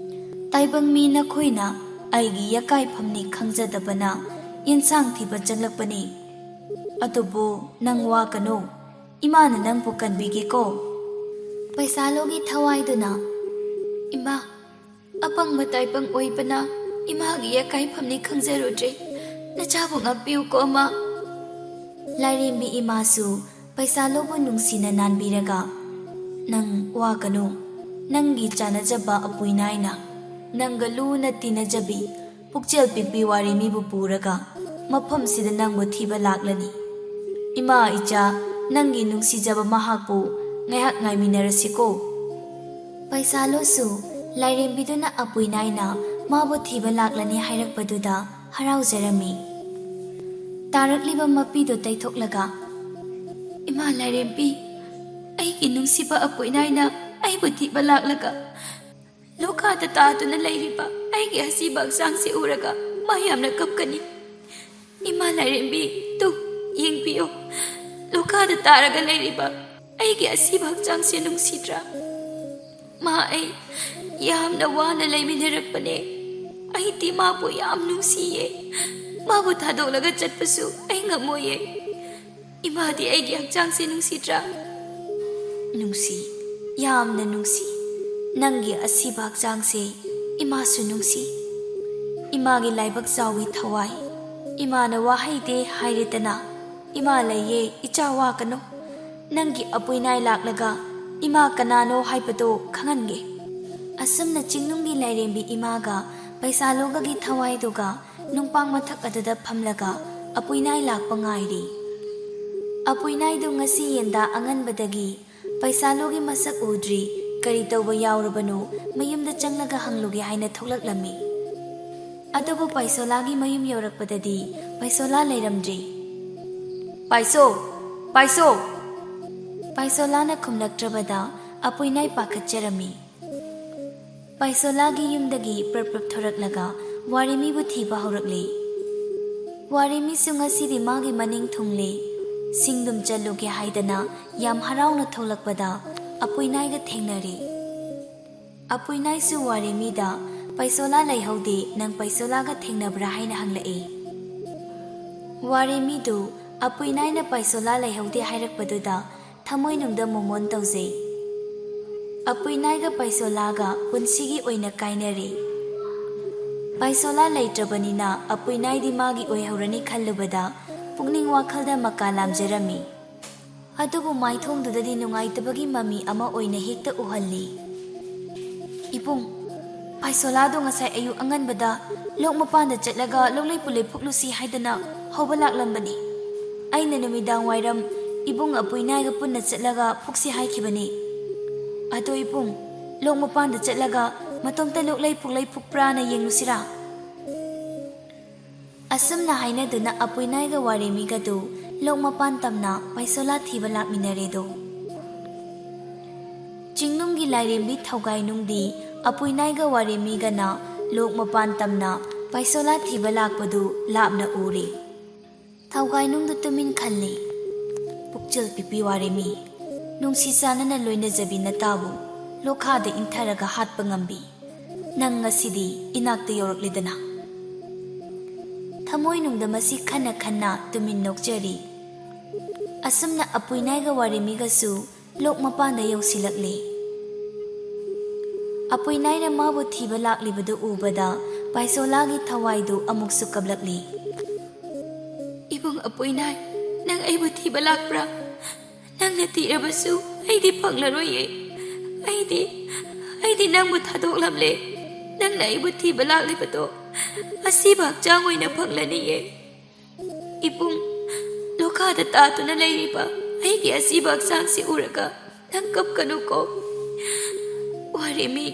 ꯇꯥꯏꯕꯪ ꯃꯤ ꯅꯈꯣꯏꯅ ꯑꯩꯒꯤ ꯌꯥꯀꯥꯏꯐꯝꯅꯤ ꯈꯪꯖꯗꯕꯅ ꯌꯦꯟꯁꯥꯡ ꯊꯤꯕ ꯆꯪꯂꯛꯄꯅꯤ꯫ ꯑꯗꯨꯕꯨ ꯅꯪ ꯋꯥꯒꯅꯨ, ꯏꯃꯥꯅ ꯅꯪꯕꯨ ꯀꯟꯕꯤꯒꯦꯀꯣ꯫ ꯄꯩꯁꯥꯂꯣꯒꯤ ꯊꯋꯥꯏꯗꯨꯅ, "ꯏꯃꯥ, ꯑꯄꯪꯕ ꯇꯥꯏꯕꯪ ꯑꯣꯏꯕꯅ ꯏꯃꯥꯒꯤ ꯌꯥꯀꯥꯏꯐꯝꯅꯤ ꯈꯪꯖꯔꯨꯗ꯭ꯔꯦ꯫ ꯅꯆꯥꯕꯨ ꯉꯥꯛꯄꯤꯌꯨꯀꯣ, ꯑꯃ꯫" ꯂꯥꯏꯔꯦꯝꯕꯤ ꯏꯃꯥꯁꯨ ꯄꯩꯁꯥꯂꯣꯕꯨ ꯅꯨꯡꯁꯤꯅ ꯅꯥꯟꯕꯤꯔꯒ, "ꯅꯪ ꯋꯥꯒꯅꯨ, ꯅꯪꯒꯤ ꯆꯥꯟꯅꯖꯕ ꯑꯄꯨꯏꯅꯥꯏꯅ ꯅꯪꯒ ꯂꯨꯅ ꯇꯤꯟꯅꯖꯕꯤ ꯄꯨꯛꯆꯦꯜ ꯄꯤꯛꯄꯤ ꯋꯥꯔꯦꯝꯕꯤꯕꯨ ꯄꯨꯔꯒ ꯃꯐꯝꯁꯤꯗ ꯅꯪꯕꯨ ꯊꯤꯕ ꯂꯥꯛꯂꯅꯤ꯫ ꯏꯃꯥ, ꯏꯆꯥ, ꯅꯪꯒꯤ ꯅꯨꯡꯁꯤꯖꯕ ꯃꯍꯥꯛꯄꯨ ꯉꯥꯏꯍꯥꯛ ꯉꯥꯏꯃꯤꯟꯅꯔꯁꯤꯀꯣ꯫" ꯄꯩꯁꯥꯂꯣꯁꯨ ꯂꯥꯏꯔꯦꯝꯕꯤꯗꯨꯅ ꯑꯄꯨꯏꯅꯥꯏꯅ ꯃꯥꯕꯨ ꯊꯤꯕ ꯂꯥꯛꯂꯅꯤ ꯍꯥꯏꯔꯛꯄꯗꯨꯗ ꯍꯔꯥꯎꯖꯔꯝꯃꯤ꯫ ꯇꯥꯔꯛꯂꯤꯕ ꯃꯄꯤꯗꯨ ꯇꯩꯊꯣꯛꯂꯒ, "ꯏꯃꯥ ꯂꯥꯏꯔꯦꯝꯕꯤ, ꯑꯩꯒꯤ ꯅꯨꯡꯁꯤꯕ ꯑꯄꯨꯏꯅꯥꯏꯅ ꯑꯩꯕꯨ ꯊꯤꯕ ꯂꯥꯛꯂꯒ ꯂꯣꯈꯥꯗ ꯇꯥꯗꯨꯅ ꯂꯩꯔꯤꯕ ꯑꯩꯒꯤ ꯑꯁꯤꯕ ꯍꯛꯆꯥꯡꯁꯤ ꯎꯔꯒ ꯃꯥ ꯌꯥꯝꯅ ꯀꯞꯀꯅꯤ꯫ ꯏꯃꯥ ꯂꯥꯏꯔꯦꯝꯕꯤ, ꯇꯨ, ꯌꯦꯡꯕꯤꯌꯨ, ꯂꯣꯈꯥꯗ ꯇꯥꯔꯒ ꯂꯩꯔꯤꯕ ꯑꯩꯒꯤ ꯑꯁꯤꯕ ꯍꯛꯆꯥꯡꯁꯤ ꯅꯨꯡꯁꯤꯗ꯭ꯔꯥ? ꯃꯥ ꯑꯩ ꯌꯥꯝꯅ ꯋꯥꯅ ꯂꯩꯃꯤꯟꯅꯔꯛꯄꯅꯦ꯫ ꯑꯩꯗꯤ ꯃꯥꯕꯨ ꯌꯥꯝ ꯅꯨꯡꯁꯤꯌꯦ꯫ ꯃꯥꯕꯨ ꯊꯥꯗꯣꯛꯂꯒ ꯆꯠꯄꯁꯨ ꯑꯩ ꯉꯝꯃꯣꯏꯌꯦ꯫ ꯏꯃꯥꯗꯤ ꯑꯩꯒꯤ ꯍꯛꯆꯥꯡꯁꯦ ꯅꯨꯡꯁꯤꯗ꯭ꯔꯥ?" "ꯅꯨꯡꯁꯤ, ꯌꯥꯝꯅ ꯅꯨꯡꯁꯤ꯫ ꯅꯪꯒꯤ ꯑꯁꯤꯕ ꯍꯛꯆꯥꯡꯁꯦ ꯏꯃꯥꯁꯨ ꯅꯨꯡꯁꯤ꯫ ꯏꯃꯥꯒꯤ ꯂꯥꯏꯕꯛ ꯆꯥꯎꯏ ꯊꯋꯥꯏ꯫ ꯏꯃꯥꯅ ꯋꯥꯍꯩꯗꯤ ꯍꯥꯏꯔꯦꯗꯅ, ꯏꯃꯥ ꯂꯩꯌꯦ, ꯏꯆꯥ ꯋꯥꯒꯅꯨ꯫ ꯅꯪꯒꯤ ꯑꯄꯨꯏꯅꯥꯏ ꯂꯥꯛꯂꯒ ꯏꯃꯥ ꯀꯅꯥꯅꯣ ꯍꯥꯏꯕꯗꯣ ꯈꯪꯍꯟꯒꯦ꯫" ꯑꯁꯨꯝꯅ ꯆꯤꯡꯅꯨꯡꯒꯤ ꯂꯥꯏꯔꯦꯝꯕꯤ ꯏꯃꯥꯒ ꯄꯩꯁꯥꯂꯣꯒꯒꯤ ꯊꯋꯥꯏꯗꯨꯒ ꯅꯨꯡꯄꯥꯡ ꯃꯊꯛ ꯑꯗꯨꯗ ꯐꯝꯂꯒ ꯑꯄꯨꯏꯅꯥꯏ ꯂꯥꯛꯄ ꯉꯥꯏꯔꯤ꯫ ꯑꯄꯨꯏꯅꯥꯏꯗꯨ ꯉꯁꯤ ꯌꯦꯟꯗꯥ ꯑꯉꯟꯕꯗꯒꯤ ꯄꯩꯁꯥꯂꯣꯒꯤ ꯃꯁꯛ ꯎꯗ꯭ꯔꯤ, ꯀꯔꯤ ꯇꯧꯕ ꯌꯥꯎꯔꯕꯅꯣ, ꯃꯌꯨꯝꯗ ꯆꯪꯂꯒ ꯍꯪꯂꯨꯒꯦ ꯍꯥꯏꯅ ꯊꯣꯛꯂꯛꯂꯝꯃꯤ꯫ ꯑꯗꯨꯕꯨ ꯄꯥꯏꯁꯣꯂꯥꯒꯤ ꯃꯌꯨꯝ ꯌꯧꯔꯛꯄꯗꯗꯤ ꯄꯥꯏꯁꯣꯂꯥ ꯂꯩꯔꯝꯗ꯭ꯔꯦ꯫ "ꯄꯥꯏꯁꯣ! ꯄꯥꯏꯁꯣ!" ꯄꯥꯏꯁꯣꯂꯥꯅ ꯈꯨꯝꯂꯛꯇ꯭ꯔꯕꯗ ꯑꯄꯨꯏꯅꯥꯏ ꯄꯥꯈꯠꯆꯔꯝꯃꯤ꯫ ꯄꯥꯏꯁꯣꯂꯥꯒꯤ ꯌꯨꯝꯗꯒꯤ ꯄ꯭ꯔꯞ ꯄ꯭ꯔꯞ ꯊꯣꯔꯛꯂꯒ ꯋꯥꯔꯤꯃꯤꯕꯨ ꯊꯤꯕ ꯍꯧꯔꯛꯂꯦ꯫ ꯋꯥꯔꯤꯃꯤꯁꯨ ꯉꯁꯤꯗꯤ ꯃꯥꯒꯤ ꯃꯅꯤꯡ ꯊꯨꯡꯂꯦ꯫ ꯁꯤꯡꯗꯨꯝ ꯆꯠꯂꯨꯒꯦ ꯍꯥꯏꯗꯅ ꯌꯥꯝ ꯍꯔꯥꯎꯅ ꯊꯣꯛꯂꯛꯄꯗ ꯑꯄꯨꯏꯅꯥꯏꯒ ꯊꯦꯡꯅꯔꯦ꯫ ꯑꯄꯨꯏꯅꯥꯏꯁꯨ ꯋꯥꯔꯦꯃꯤꯗ "ꯄꯥꯏꯁꯣꯂꯥ ꯂꯩꯍꯧꯗꯦ, ꯅꯪ ꯄꯥꯏꯁꯣꯂꯥꯒ ꯊꯦꯡꯅꯕ꯭ꯔꯥ?" ꯍꯥꯏꯅ ꯍꯪꯂꯛꯏ꯫ ꯋꯥꯔꯦꯃꯤꯗꯨ ꯑꯄꯨꯏꯅꯥꯏꯅ "ꯄꯥꯏꯁꯣꯂꯥ ꯂꯩꯍꯧꯗꯦ" ꯍꯥꯏꯔꯛꯄꯗꯨꯗ ꯊꯃꯣꯏꯅꯨꯡꯗ ꯃꯣꯃꯣꯟ ꯇꯧꯖꯩ꯫ ꯑꯄꯨꯏꯅꯥꯏꯒ ꯄꯥꯏꯁꯣꯂꯥꯒ ꯄꯨꯟꯁꯤꯒꯤ ꯑꯣꯏꯅ ꯀꯥꯏꯅꯔꯦ꯫ ꯄꯥꯏꯁꯣꯂꯥ ꯂꯩꯇ꯭ꯔꯕꯅꯤꯅ ꯑꯄꯨꯏꯅꯥꯏꯗꯤ ꯃꯥꯒꯤ ꯑꯣꯏꯍꯧꯔꯅꯤ ꯈꯜꯂꯨꯕꯗ ꯄꯨꯛꯅꯤꯡ ꯋꯥꯈꯜꯗ ꯃꯀꯥ ꯂꯥꯝꯖꯔꯝꯃꯤ꯫ ꯑꯗꯨꯕꯨ ꯃꯥꯏꯊꯣꯡꯗꯨꯗꯗꯤ ꯅꯨꯡꯉꯥꯏꯇꯕꯒꯤ ꯃꯃꯤ ꯑꯃ ꯑꯣꯏꯅ ꯍꯦꯛꯇ ꯎꯍꯜꯂꯤ꯫ "ꯏꯕꯨꯡ, ꯄꯥꯏꯁꯣꯂꯥꯗꯣ ꯉꯁꯥꯏ ꯑꯌꯨꯛ ꯑꯉꯟꯕꯗ ꯂꯣꯛ ꯃꯄꯥꯟꯗ ꯆꯠꯂꯒ ꯂꯣꯛꯂꯩ ꯄꯨꯂꯩ ꯐꯨꯛꯂꯨꯁꯤ ꯍꯥꯏꯗꯅ ꯍꯧꯕ ꯂꯥꯛꯂꯝꯕꯅꯤ꯫ ꯑꯩꯅ ꯅꯨꯃꯤꯗꯥꯡ ꯋꯥꯏꯔꯝ ꯏꯕꯨꯡ ꯑꯄꯨꯏꯅꯥꯏꯒ ꯄꯨꯟꯅ ꯆꯠꯂꯒ ꯐꯨꯛꯁꯤ ꯍꯥꯏꯈꯤꯕꯅꯤ꯫ ꯑꯗꯣ ꯏꯕꯨꯡ, ꯂꯣꯛ ꯃꯄꯥꯟꯗ ꯆꯠꯂꯒ ꯃꯇꯣꯝꯇ ꯂꯣꯛꯂꯩ ꯄꯨꯛꯂꯩ ꯐꯨꯛꯄ꯭ꯔꯥꯅ ꯌꯦꯡꯂꯨꯁꯤꯔꯥ?" ꯑꯁꯨꯝꯅ ꯍꯥꯏꯅꯗꯨꯅ ꯑꯄꯨꯏꯅꯥꯏꯒ ꯋꯥꯔꯦꯃꯤꯒꯗꯨ ꯂꯣꯛ ꯃꯄꯥꯟ ꯇꯝꯅ ꯄꯥꯏꯁꯣꯂꯥ ꯊꯤꯕ ꯂꯥꯛꯃꯤꯟꯅꯔꯦꯗꯣ꯫ ꯆꯤꯡꯅꯨꯡꯒꯤ ꯂꯥꯏꯔꯦꯝꯕꯤ ꯊꯧꯒꯥꯏꯅꯨꯡꯗꯤ ꯑꯄꯨꯏꯅꯥꯏꯒ ꯋꯥꯔꯦꯃꯤꯒꯅ ꯂꯣꯛ ꯃꯄꯥꯟ ꯇꯝꯅ ꯄꯥꯏꯁꯣꯂꯥ ꯊꯤꯕ ꯂꯥꯛꯄꯗꯨ ꯂꯥꯞꯅ ꯎꯔꯦ꯫ ꯊꯧꯒꯥꯏꯅꯨꯡꯗꯨ ꯇꯨꯃꯤꯟ ꯈꯜꯂꯤ꯫ "ꯄꯨꯛꯆꯦꯜ ꯄꯤꯛꯄꯤ ꯋꯥꯔꯦꯃꯤ, ꯅꯨꯡꯁꯤ ꯆꯥꯟꯅꯅ ꯂꯣꯏꯅꯖꯕꯤ ꯅꯇꯥꯕꯨ ꯂꯣꯈꯥꯗ ꯏꯟꯊꯔꯒ ꯍꯥꯠꯄ ꯉꯝꯕꯤ ꯅꯪ ꯉꯁꯤꯗꯤ ꯏꯅꯥꯛꯇ ꯌꯧꯔꯛꯂꯦꯗꯅ꯫" ꯊꯃꯣꯏꯅꯨꯡꯗ ꯃꯁꯤ ꯈꯟꯅ ꯈꯟꯅ ꯇꯨꯃꯤꯟ ꯅꯣꯛꯆꯔꯤ꯫ ꯑꯁꯨꯝꯅ ꯑꯄꯨꯏꯅꯥꯏꯒ ꯋꯥꯔꯦꯃꯤꯒꯁꯨ ꯂꯣꯛ ꯃꯄꯥꯟꯗ ꯌꯧꯁꯤꯜꯂꯛꯂꯦ꯫ ꯑꯄꯨꯏꯅꯥꯏꯅ ꯃꯥꯕꯨ ꯊꯤꯕ ꯂꯥꯛꯂꯤꯕꯗꯨ ꯎꯕꯗ ꯄꯥꯏꯁꯣꯂꯥꯒꯤ ꯊꯋꯥꯏꯗꯨ ꯑꯃꯨꯛꯁꯨ ꯀꯞꯂꯛꯂꯤ꯫ "ꯏꯕꯨꯡ ꯑꯄꯨꯏꯅꯥꯏ, ꯅꯪ ꯑꯩꯕꯨ ꯊꯤꯕ ꯂꯥꯛꯄ꯭ꯔꯥ? ꯅꯪꯅ ꯊꯤꯔꯕꯁꯨ ꯑꯩꯗꯤ ꯐꯪꯂꯔꯣꯏꯌꯦ꯫ ꯑꯩꯗꯤ, ꯑꯩꯗꯤ ꯅꯪꯕꯨ ꯊꯥꯗꯣꯛꯂꯝꯂꯦ꯫ ꯅꯪꯅ ꯑꯩꯕꯨ ꯊꯤꯕ ꯂꯥꯛꯂꯤꯕꯗꯣ ꯑꯁꯤꯕ ꯍꯛꯆꯥꯡ ꯑꯣꯏꯅ ꯐꯪꯂꯅꯤꯌꯦ꯫ ꯏꯕꯨꯡ, ꯂꯣꯈꯥꯗ ꯇꯥꯗꯨꯅ ꯂꯩꯔꯤꯕ ꯑꯩꯒꯤ ꯑꯁꯤꯕ ꯍꯛꯆꯥꯡꯁꯤ ꯎꯔꯒ ꯅꯪ ꯀꯞꯀꯅꯨꯀꯣ꯫ ꯋꯥꯔꯦꯃꯤ,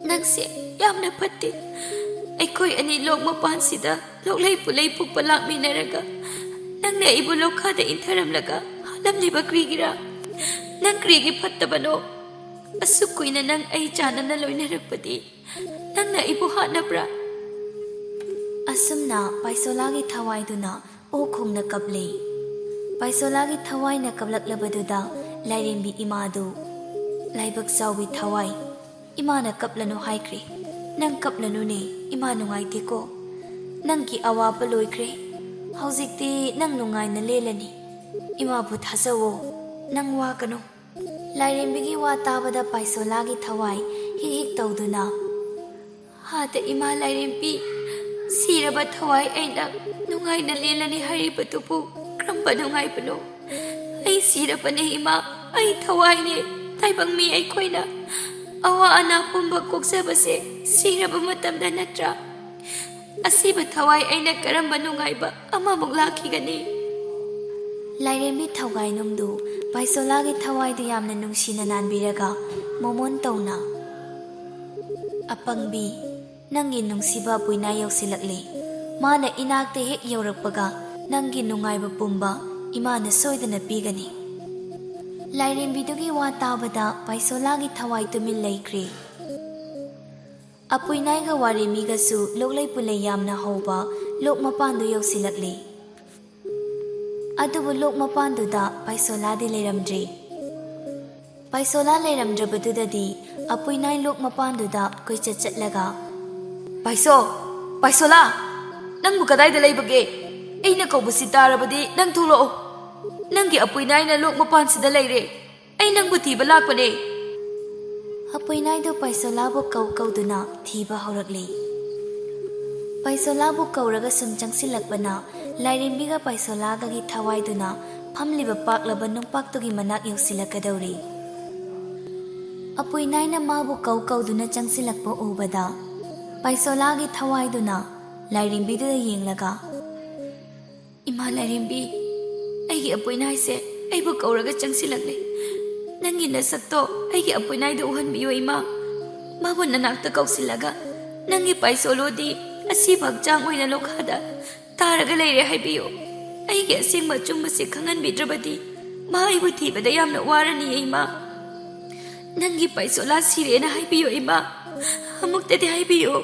ꯅꯪꯁꯦ ꯌꯥꯝꯅ ꯐꯠꯇꯦ꯫ ꯑꯩꯈꯣꯏ ꯑꯅꯤ ꯂꯣꯛ ꯃꯄꯥꯟꯁꯤꯗ ꯂꯣꯛꯂꯩ ꯄꯨꯂꯩ ꯐꯨꯛꯄ ꯂꯥꯛꯃꯤꯟꯅꯔꯒ ꯅꯪꯅ ꯑꯩꯕꯨ ꯂꯣꯈꯥꯗ ꯏꯟꯊꯔꯝꯂꯒ ꯍꯥꯠꯂꯝꯂꯤꯕ ꯀ꯭ꯔꯤꯒꯤꯔꯥ? ꯅꯪ ꯀ꯭ꯔꯤꯒꯤ ꯐꯠꯇꯕꯅꯣ? ꯑꯁꯨꯛ ꯀꯨꯏꯅ ꯅꯪ ꯑꯩ ꯆꯥꯟꯅꯅ ꯂꯣꯏꯅꯔꯛꯄꯗꯤ ꯅꯪꯅ ꯑꯩꯕꯨ ꯍꯥꯠꯅꯕ꯭ꯔꯥ?" ꯑꯁꯨꯝꯅ ꯄꯥꯏꯁꯣꯂꯥꯒꯤ ꯊꯋꯥꯏꯗꯨꯅ ꯑꯣꯛ ꯈꯣꯡꯅ ꯀꯞꯂꯦ꯫ ꯄꯥꯏꯁꯣꯂꯥꯒꯤ ꯊꯋꯥꯏꯅ ꯀꯞꯂꯛꯂꯕꯗꯨꯗ ꯂꯥꯏꯔꯦꯝꯕꯤ ꯏꯃꯥꯗꯨ ꯂꯥꯏꯕꯛ ꯆꯥꯎꯕꯤ ꯊꯋꯥꯏ, ꯏꯃꯥꯅ ꯀꯞꯂꯅꯨ ꯍꯥꯏꯈ꯭ꯔꯦ꯫ ꯅꯪ ꯀꯞꯂꯅꯨꯅꯦ, ꯏꯃꯥ ꯅꯨꯡꯉꯥꯏꯇꯦꯀꯣ꯫ ꯅꯪꯒꯤ ꯑꯋꯥꯕ ꯂꯣꯏꯈ꯭ꯔꯦ꯫ ꯍꯧꯖꯤꯛꯇꯤ ꯅꯪ ꯅꯨꯡꯉꯥꯏꯅ ꯂꯦꯜꯂꯅꯤ꯫ ꯏꯃꯥꯕꯨ ꯊꯥꯖꯧꯋꯣ, ꯅꯪ ꯋꯥꯒꯅꯨ꯫ ꯂꯥꯏꯔꯦꯝꯕꯤꯒꯤ ꯋꯥ ꯇꯥꯕꯗ ꯄꯥꯏꯁꯣꯂꯥꯒꯤ ꯊꯋꯥꯏ ꯍꯤꯛ ꯍꯤꯛ ꯇꯧꯗꯨꯅ, "ꯑꯥꯗ ꯏꯃꯥ ꯂꯥꯏꯔꯦꯝꯕꯤ, ꯁꯤꯔꯕ ꯊꯋꯥꯏ ꯑꯩꯅ ꯅꯨꯡꯉꯥꯏꯅ ꯂꯦꯜꯂꯅꯤ ꯍꯥꯏꯔꯤꯕꯗꯨꯕꯨ ꯀꯔꯝꯕ ꯅꯨꯡꯉꯥꯏꯕꯅꯣ? ꯑꯩ ꯁꯤꯔꯕꯅꯦ ꯏꯃꯥ, ꯑꯩ ꯊꯋꯥꯏꯅꯦ꯫ ꯇꯥꯏꯕꯪ ꯃꯤ ꯑꯩꯈꯣꯏꯅ ꯑꯋꯥ ꯑꯅꯥ ꯄꯨꯝꯕ ꯀꯣꯛꯆꯕꯁꯦ ꯁꯤꯔꯕ ꯃꯇꯝꯗ ꯅꯠꯇ꯭ꯔꯥ? ꯑꯁꯤꯕ ꯊꯋꯥꯏ ꯑꯩꯅ ꯀꯔꯝꯕ ꯅꯨꯡꯉꯥꯏꯕ ꯑꯃꯃꯨꯛ ꯂꯥꯛꯈꯤꯒꯅꯤ?" ꯂꯥꯏꯔꯦꯝꯕꯤ ꯊꯧꯒꯥꯏꯅꯨꯡꯗꯨ ꯄꯥꯏꯁꯣꯂꯥꯒꯤ ꯊꯋꯥꯏꯗꯨ ꯌꯥꯝꯅ ꯅꯨꯡꯁꯤꯅ ꯅꯥꯟꯕꯤꯔꯒ ꯃꯣꯃꯣꯟ ꯇꯧꯅ, "ꯑꯄꯪꯕꯤ, ꯅꯪꯒꯤ ꯅꯨꯡꯁꯤꯕ ꯄꯨꯏꯅꯥ ꯌꯧꯁꯤꯜꯂꯛꯂꯦ꯫ ꯃꯥꯅ ꯏꯅꯥꯛꯇ ꯍꯦꯛ ꯌꯧꯔꯛꯄꯒ ꯅꯪꯒꯤ ꯅꯨꯡꯉꯥꯏꯕ ꯄꯨꯝꯕ ꯏꯃꯥꯅ ꯁꯣꯏꯗꯅ ꯄꯤꯒꯅꯤ꯫" ꯂꯥꯏꯔꯦꯝꯕꯤꯗꯨꯒꯤ ꯋꯥ ꯇꯥꯕꯗ ꯄꯥꯏꯁꯣꯂꯥꯒꯤ ꯊꯋꯥꯏ ꯇꯨꯃꯤꯟ ꯂꯩꯈ꯭ꯔꯦ꯫ ꯑꯄꯨꯏꯅꯥꯏꯒ ꯋꯥꯔꯦꯃꯤꯒꯁꯨ ꯂꯣꯛꯂꯩ ꯄꯨꯂꯩ ꯌꯥꯝꯅ ꯍꯧꯕ ꯂꯣꯛ ꯃꯄꯥꯟꯗꯨ ꯌꯧꯁꯤꯜꯂꯛꯂꯦ꯫ ꯑꯗꯨꯕꯨ ꯂꯣꯛ ꯃꯄꯥꯟꯗꯨꯗ ꯄꯥꯏꯁꯣꯂꯥꯗꯤ ꯂꯩꯔꯝꯗ꯭ꯔꯦ꯫ ꯄꯥꯏꯁꯣꯂꯥ ꯂꯩꯔꯝꯗ꯭ꯔꯕꯗꯨꯗꯗꯤ ꯑꯄꯨꯏꯅꯥꯏ ꯂꯣꯛ ꯃꯄꯥꯟꯗꯨꯗ ꯀꯣꯏꯆꯠ ꯆꯠꯂꯒ, "ꯄꯥꯏꯁꯣ, ꯄꯥꯏꯁꯣꯂꯥ, ꯅꯪꯕꯨ ꯀꯗꯥꯏꯗ ꯂꯩꯕꯒꯦ? ꯑꯩꯅ ꯀꯧꯕꯁꯤ ꯇꯥꯔꯕꯗꯤ ꯅꯪ ꯊꯣꯛꯂꯛꯑꯣ꯫ ꯅꯪꯒꯤ ꯑꯄꯨꯏꯅꯥꯏꯅ ꯂꯣꯛ ꯃꯄꯥꯟꯁꯤꯗ ꯂꯩꯔꯦ꯫ ꯑꯩ ꯅꯪꯕꯨ ꯊꯤꯕ ꯂꯥꯛꯄꯅꯦ꯫" ꯑꯄꯨꯏꯅꯥꯏꯗꯨ ꯄꯥꯏꯁꯣꯂꯥꯕꯨ ꯀꯧ ꯀꯧꯗꯨꯅ ꯊꯤꯕ ꯍꯧꯔꯛꯂꯤ꯫ ꯄꯥꯏꯁꯣꯂꯥꯕꯨ ꯀꯧꯔꯒ ꯁꯨꯝ ꯆꯪꯁꯤꯜꯂꯛꯄꯅ ꯂꯥꯏꯔꯦꯝꯕꯤꯒ ꯄꯥꯏꯁꯣꯂꯥꯒꯒꯤ ꯊꯋꯥꯏꯗꯨꯅ ꯐꯝꯂꯤꯕ ꯄꯥꯛꯂꯕ ꯅꯨꯡꯄꯥꯛꯇꯨꯒꯤ ꯃꯅꯥꯛ ꯌꯧꯁꯤꯜꯂꯛꯀꯗꯧꯔꯤ꯫ ꯑꯄꯨꯏꯅꯥꯏꯅ ꯃꯥꯕꯨ ꯀꯧ ꯀꯧꯗꯨꯅ ꯆꯪꯁꯤꯜꯂꯛꯄ ꯎꯕꯗ ꯄꯥꯏꯁꯣꯂꯥꯒꯤ ꯊꯋꯥꯏꯗꯨꯅ ꯂꯥꯏꯔꯦꯝꯕꯤꯗꯨꯗ ꯌꯦꯡꯂꯒ, "ꯏꯃꯥ ꯂꯥꯏꯔꯦꯝꯕꯤ, ꯑꯩꯒꯤ ꯑꯄꯨꯏꯅꯥꯏꯁꯦ ꯑꯩꯕꯨ ꯀꯧꯔꯒ ꯆꯪꯁꯤꯜꯂꯛꯂꯦ꯫ ꯅꯪꯒꯤ ꯅꯁꯛꯇꯣ ꯑꯩꯒꯤ ꯑꯄꯨꯏꯅꯥꯏꯗ ꯎꯍꯟꯕꯤꯌꯨ ꯏꯃꯥ꯫ ꯃꯥꯕꯨ ꯅꯅꯥꯛꯇ ꯀꯧꯁꯤꯜꯂꯒ, ꯅꯪꯒꯤ ꯄꯥꯏꯁꯣꯂꯣꯗꯤ ꯑꯁꯤꯕ ꯍꯛꯆꯥꯡ ꯑꯣꯏꯅ ꯂꯣꯈꯥꯗ ꯇꯥꯔꯒ ꯂꯩꯔꯦ ꯍꯥꯏꯕꯤꯌꯨ꯫ ꯑꯩꯒꯤ ꯑꯁꯦꯡꯕ ꯑꯆꯨꯝꯕꯁꯦ ꯈꯪꯍꯟꯕꯤꯗ꯭ꯔꯕꯗꯤ ꯃꯥ ꯑꯩꯕꯨ ꯊꯤꯕꯗ ꯌꯥꯝꯅ ꯋꯥꯔꯅꯤꯌꯦ ꯏꯃꯥ꯫ ꯅꯪꯒꯤ ꯄꯥꯏꯁꯣꯂꯥ ꯁꯤꯔꯦꯅ ꯍꯥꯏꯕꯤꯌꯨ ꯏꯃꯥ꯫ ꯑꯃꯨꯛꯇꯗꯤ ꯍꯥꯏꯕꯤꯌꯨ꯫"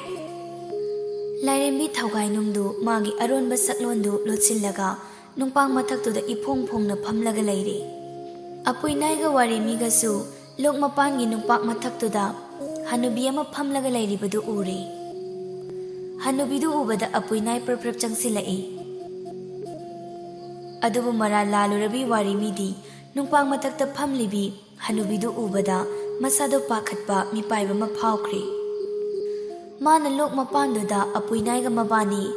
ꯂꯥꯏꯔꯦꯝꯕꯤ ꯊꯧꯒꯥꯏꯅꯨꯡꯗꯨ ꯃꯥꯒꯤ ꯑꯔꯣꯟꯕ ꯁꯛꯂꯣꯟꯗꯨ ꯂꯣꯠꯁꯤꯜꯂꯒ ꯅꯨꯡꯄꯥꯛ ꯃꯊꯛꯇꯨꯗ ꯏꯐꯣꯡ ꯐꯣꯡꯅ ꯐꯝꯂꯒ ꯂꯩꯔꯦ꯫ ꯑꯄꯨꯏꯅꯥꯏꯒ ꯋꯥꯔꯦꯃꯤꯒꯁꯨ ꯂꯣꯛ ꯃꯄꯥꯟꯒꯤ ꯅꯨꯡꯄꯥꯛ ꯃꯊꯛꯇꯨꯗ ꯍꯅꯨꯕꯤ ꯑꯃ ꯐꯝꯂꯒ ꯂꯩꯔꯤꯕꯗꯨ ꯎꯔꯦ꯫ ꯍꯅꯨꯕꯤꯗꯨ ꯎꯕꯗ ꯑꯄꯨꯏꯅꯥꯏ ꯄ꯭ꯔꯞ ꯄ꯭ꯔꯞ ꯆꯪꯁꯤꯜꯂꯛꯏ꯫ ꯑꯗꯨꯕꯨ ꯃꯔꯥꯜ ꯂꯥꯜꯂꯨꯔꯕꯤ ꯋꯥꯔꯦꯃꯤꯗꯤ ꯅꯨꯡꯄꯥꯛ ꯃꯊꯛꯇ ꯐꯝꯂꯤꯕꯤ ꯍꯅꯨꯕꯤꯗꯨ ꯎꯕꯗ ꯃꯁꯥꯗꯣ ꯄꯥꯈꯠꯄ ꯃꯤꯄꯥꯏꯕ ꯑꯃ ꯐꯥꯎꯈ꯭ꯔꯦ꯫ ꯃꯥꯅ ꯂꯣꯛ ꯃꯄꯥꯟꯗꯨꯗ ꯑꯄꯨꯏꯅꯥꯏꯒ ꯃꯕꯥꯅꯤ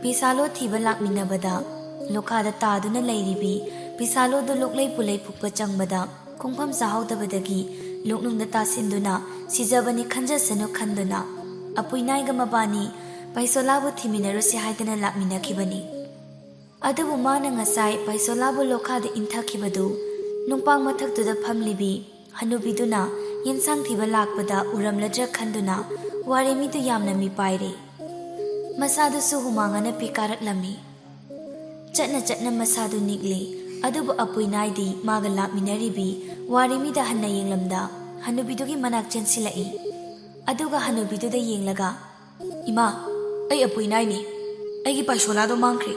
ꯄꯤꯁꯥꯂꯣ ꯊꯤꯕ ꯂꯥꯛꯃꯤꯟꯅꯕꯗ ꯂꯣꯈꯥꯗ ꯇꯥꯗꯨꯅ ꯂꯩꯔꯤꯕꯤ ꯄꯤꯁꯥꯂꯣꯗꯨ ꯂꯣꯛꯂꯩ ꯄꯨꯂꯩ ꯐꯨꯛꯄ ꯆꯪꯕꯗ ꯈꯣꯡꯐꯝ ꯆꯥꯍꯧꯗꯕꯗꯒꯤ ꯂꯣꯛꯅꯨꯡꯗ ꯇꯥꯁꯤꯟꯗꯨꯅ ꯁꯤꯖꯕꯅꯤ ꯈꯟꯖꯁꯅꯨ ꯈꯟꯗꯨꯅ ꯑꯄꯨꯏꯅꯥꯏꯒ ꯃꯕꯥꯅꯤ ꯄꯥꯏꯁꯣꯂꯥꯕꯨ ꯊꯤꯃꯤꯟꯅꯔꯨꯁꯤ ꯍꯥꯏꯗꯅ ꯂꯥꯛꯃꯤꯟꯅꯈꯤꯕꯅꯤ꯫ ꯑꯗꯨꯕꯨ ꯃꯥꯅ ꯉꯁꯥꯏ ꯄꯥꯏꯁꯣꯂꯥꯕꯨ ꯂꯣꯈꯥꯗ ꯏꯟꯊꯈꯤꯕꯗꯨ ꯅꯨꯡꯄꯥꯛ ꯃꯊꯛꯇꯨꯗ ꯐꯝꯂꯤꯕꯤ ꯍꯅꯨꯕꯤꯗꯨꯅ ꯌꯦꯟꯁꯥꯡ ꯊꯤꯕ ꯂꯥꯛꯄꯗ ꯎꯔꯝꯂꯗ꯭ꯔꯥ ꯈꯟꯗꯨꯅ ꯋꯥꯔꯦꯃꯤꯗꯨ ꯌꯥꯝꯅ ꯃꯤꯄꯥꯏꯔꯦ꯫ ꯃꯁꯥꯗꯨꯁꯨ ꯍꯨꯃꯥꯡ ꯑꯅꯞꯄꯤ ꯀꯥꯔꯛꯂꯝꯃꯤ꯫ ꯆꯠꯅ ꯆꯠꯅ ꯃꯁꯥꯗꯨ ꯅꯤꯛꯂꯦ꯫ ꯑꯗꯨꯕꯨ ꯑꯄꯨꯏꯅꯥꯏꯗꯤ ꯃꯥꯒ ꯂꯥꯛꯃꯤꯟꯅꯔꯤꯕꯤ ꯋꯥꯔꯦꯃꯤꯗ ꯍꯟꯅ ꯌꯦꯡꯂꯝꯗ ꯍꯅꯨꯕꯤꯗꯨꯒꯤ ꯃꯅꯥꯛ ꯆꯦꯟꯁꯤꯜꯂꯛꯏ꯫ ꯑꯗꯨꯒ ꯍꯅꯨꯕꯤꯗꯨꯗ ꯌꯦꯡꯂꯒ, "ꯏꯃꯥ, ꯑꯩ ꯑꯄꯨꯏꯅꯥꯏꯅꯤ꯫ ꯑꯩꯒꯤ ꯄꯥꯏꯁꯣꯂꯥꯗꯣ ꯃꯥꯡꯈ꯭ꯔꯦ꯫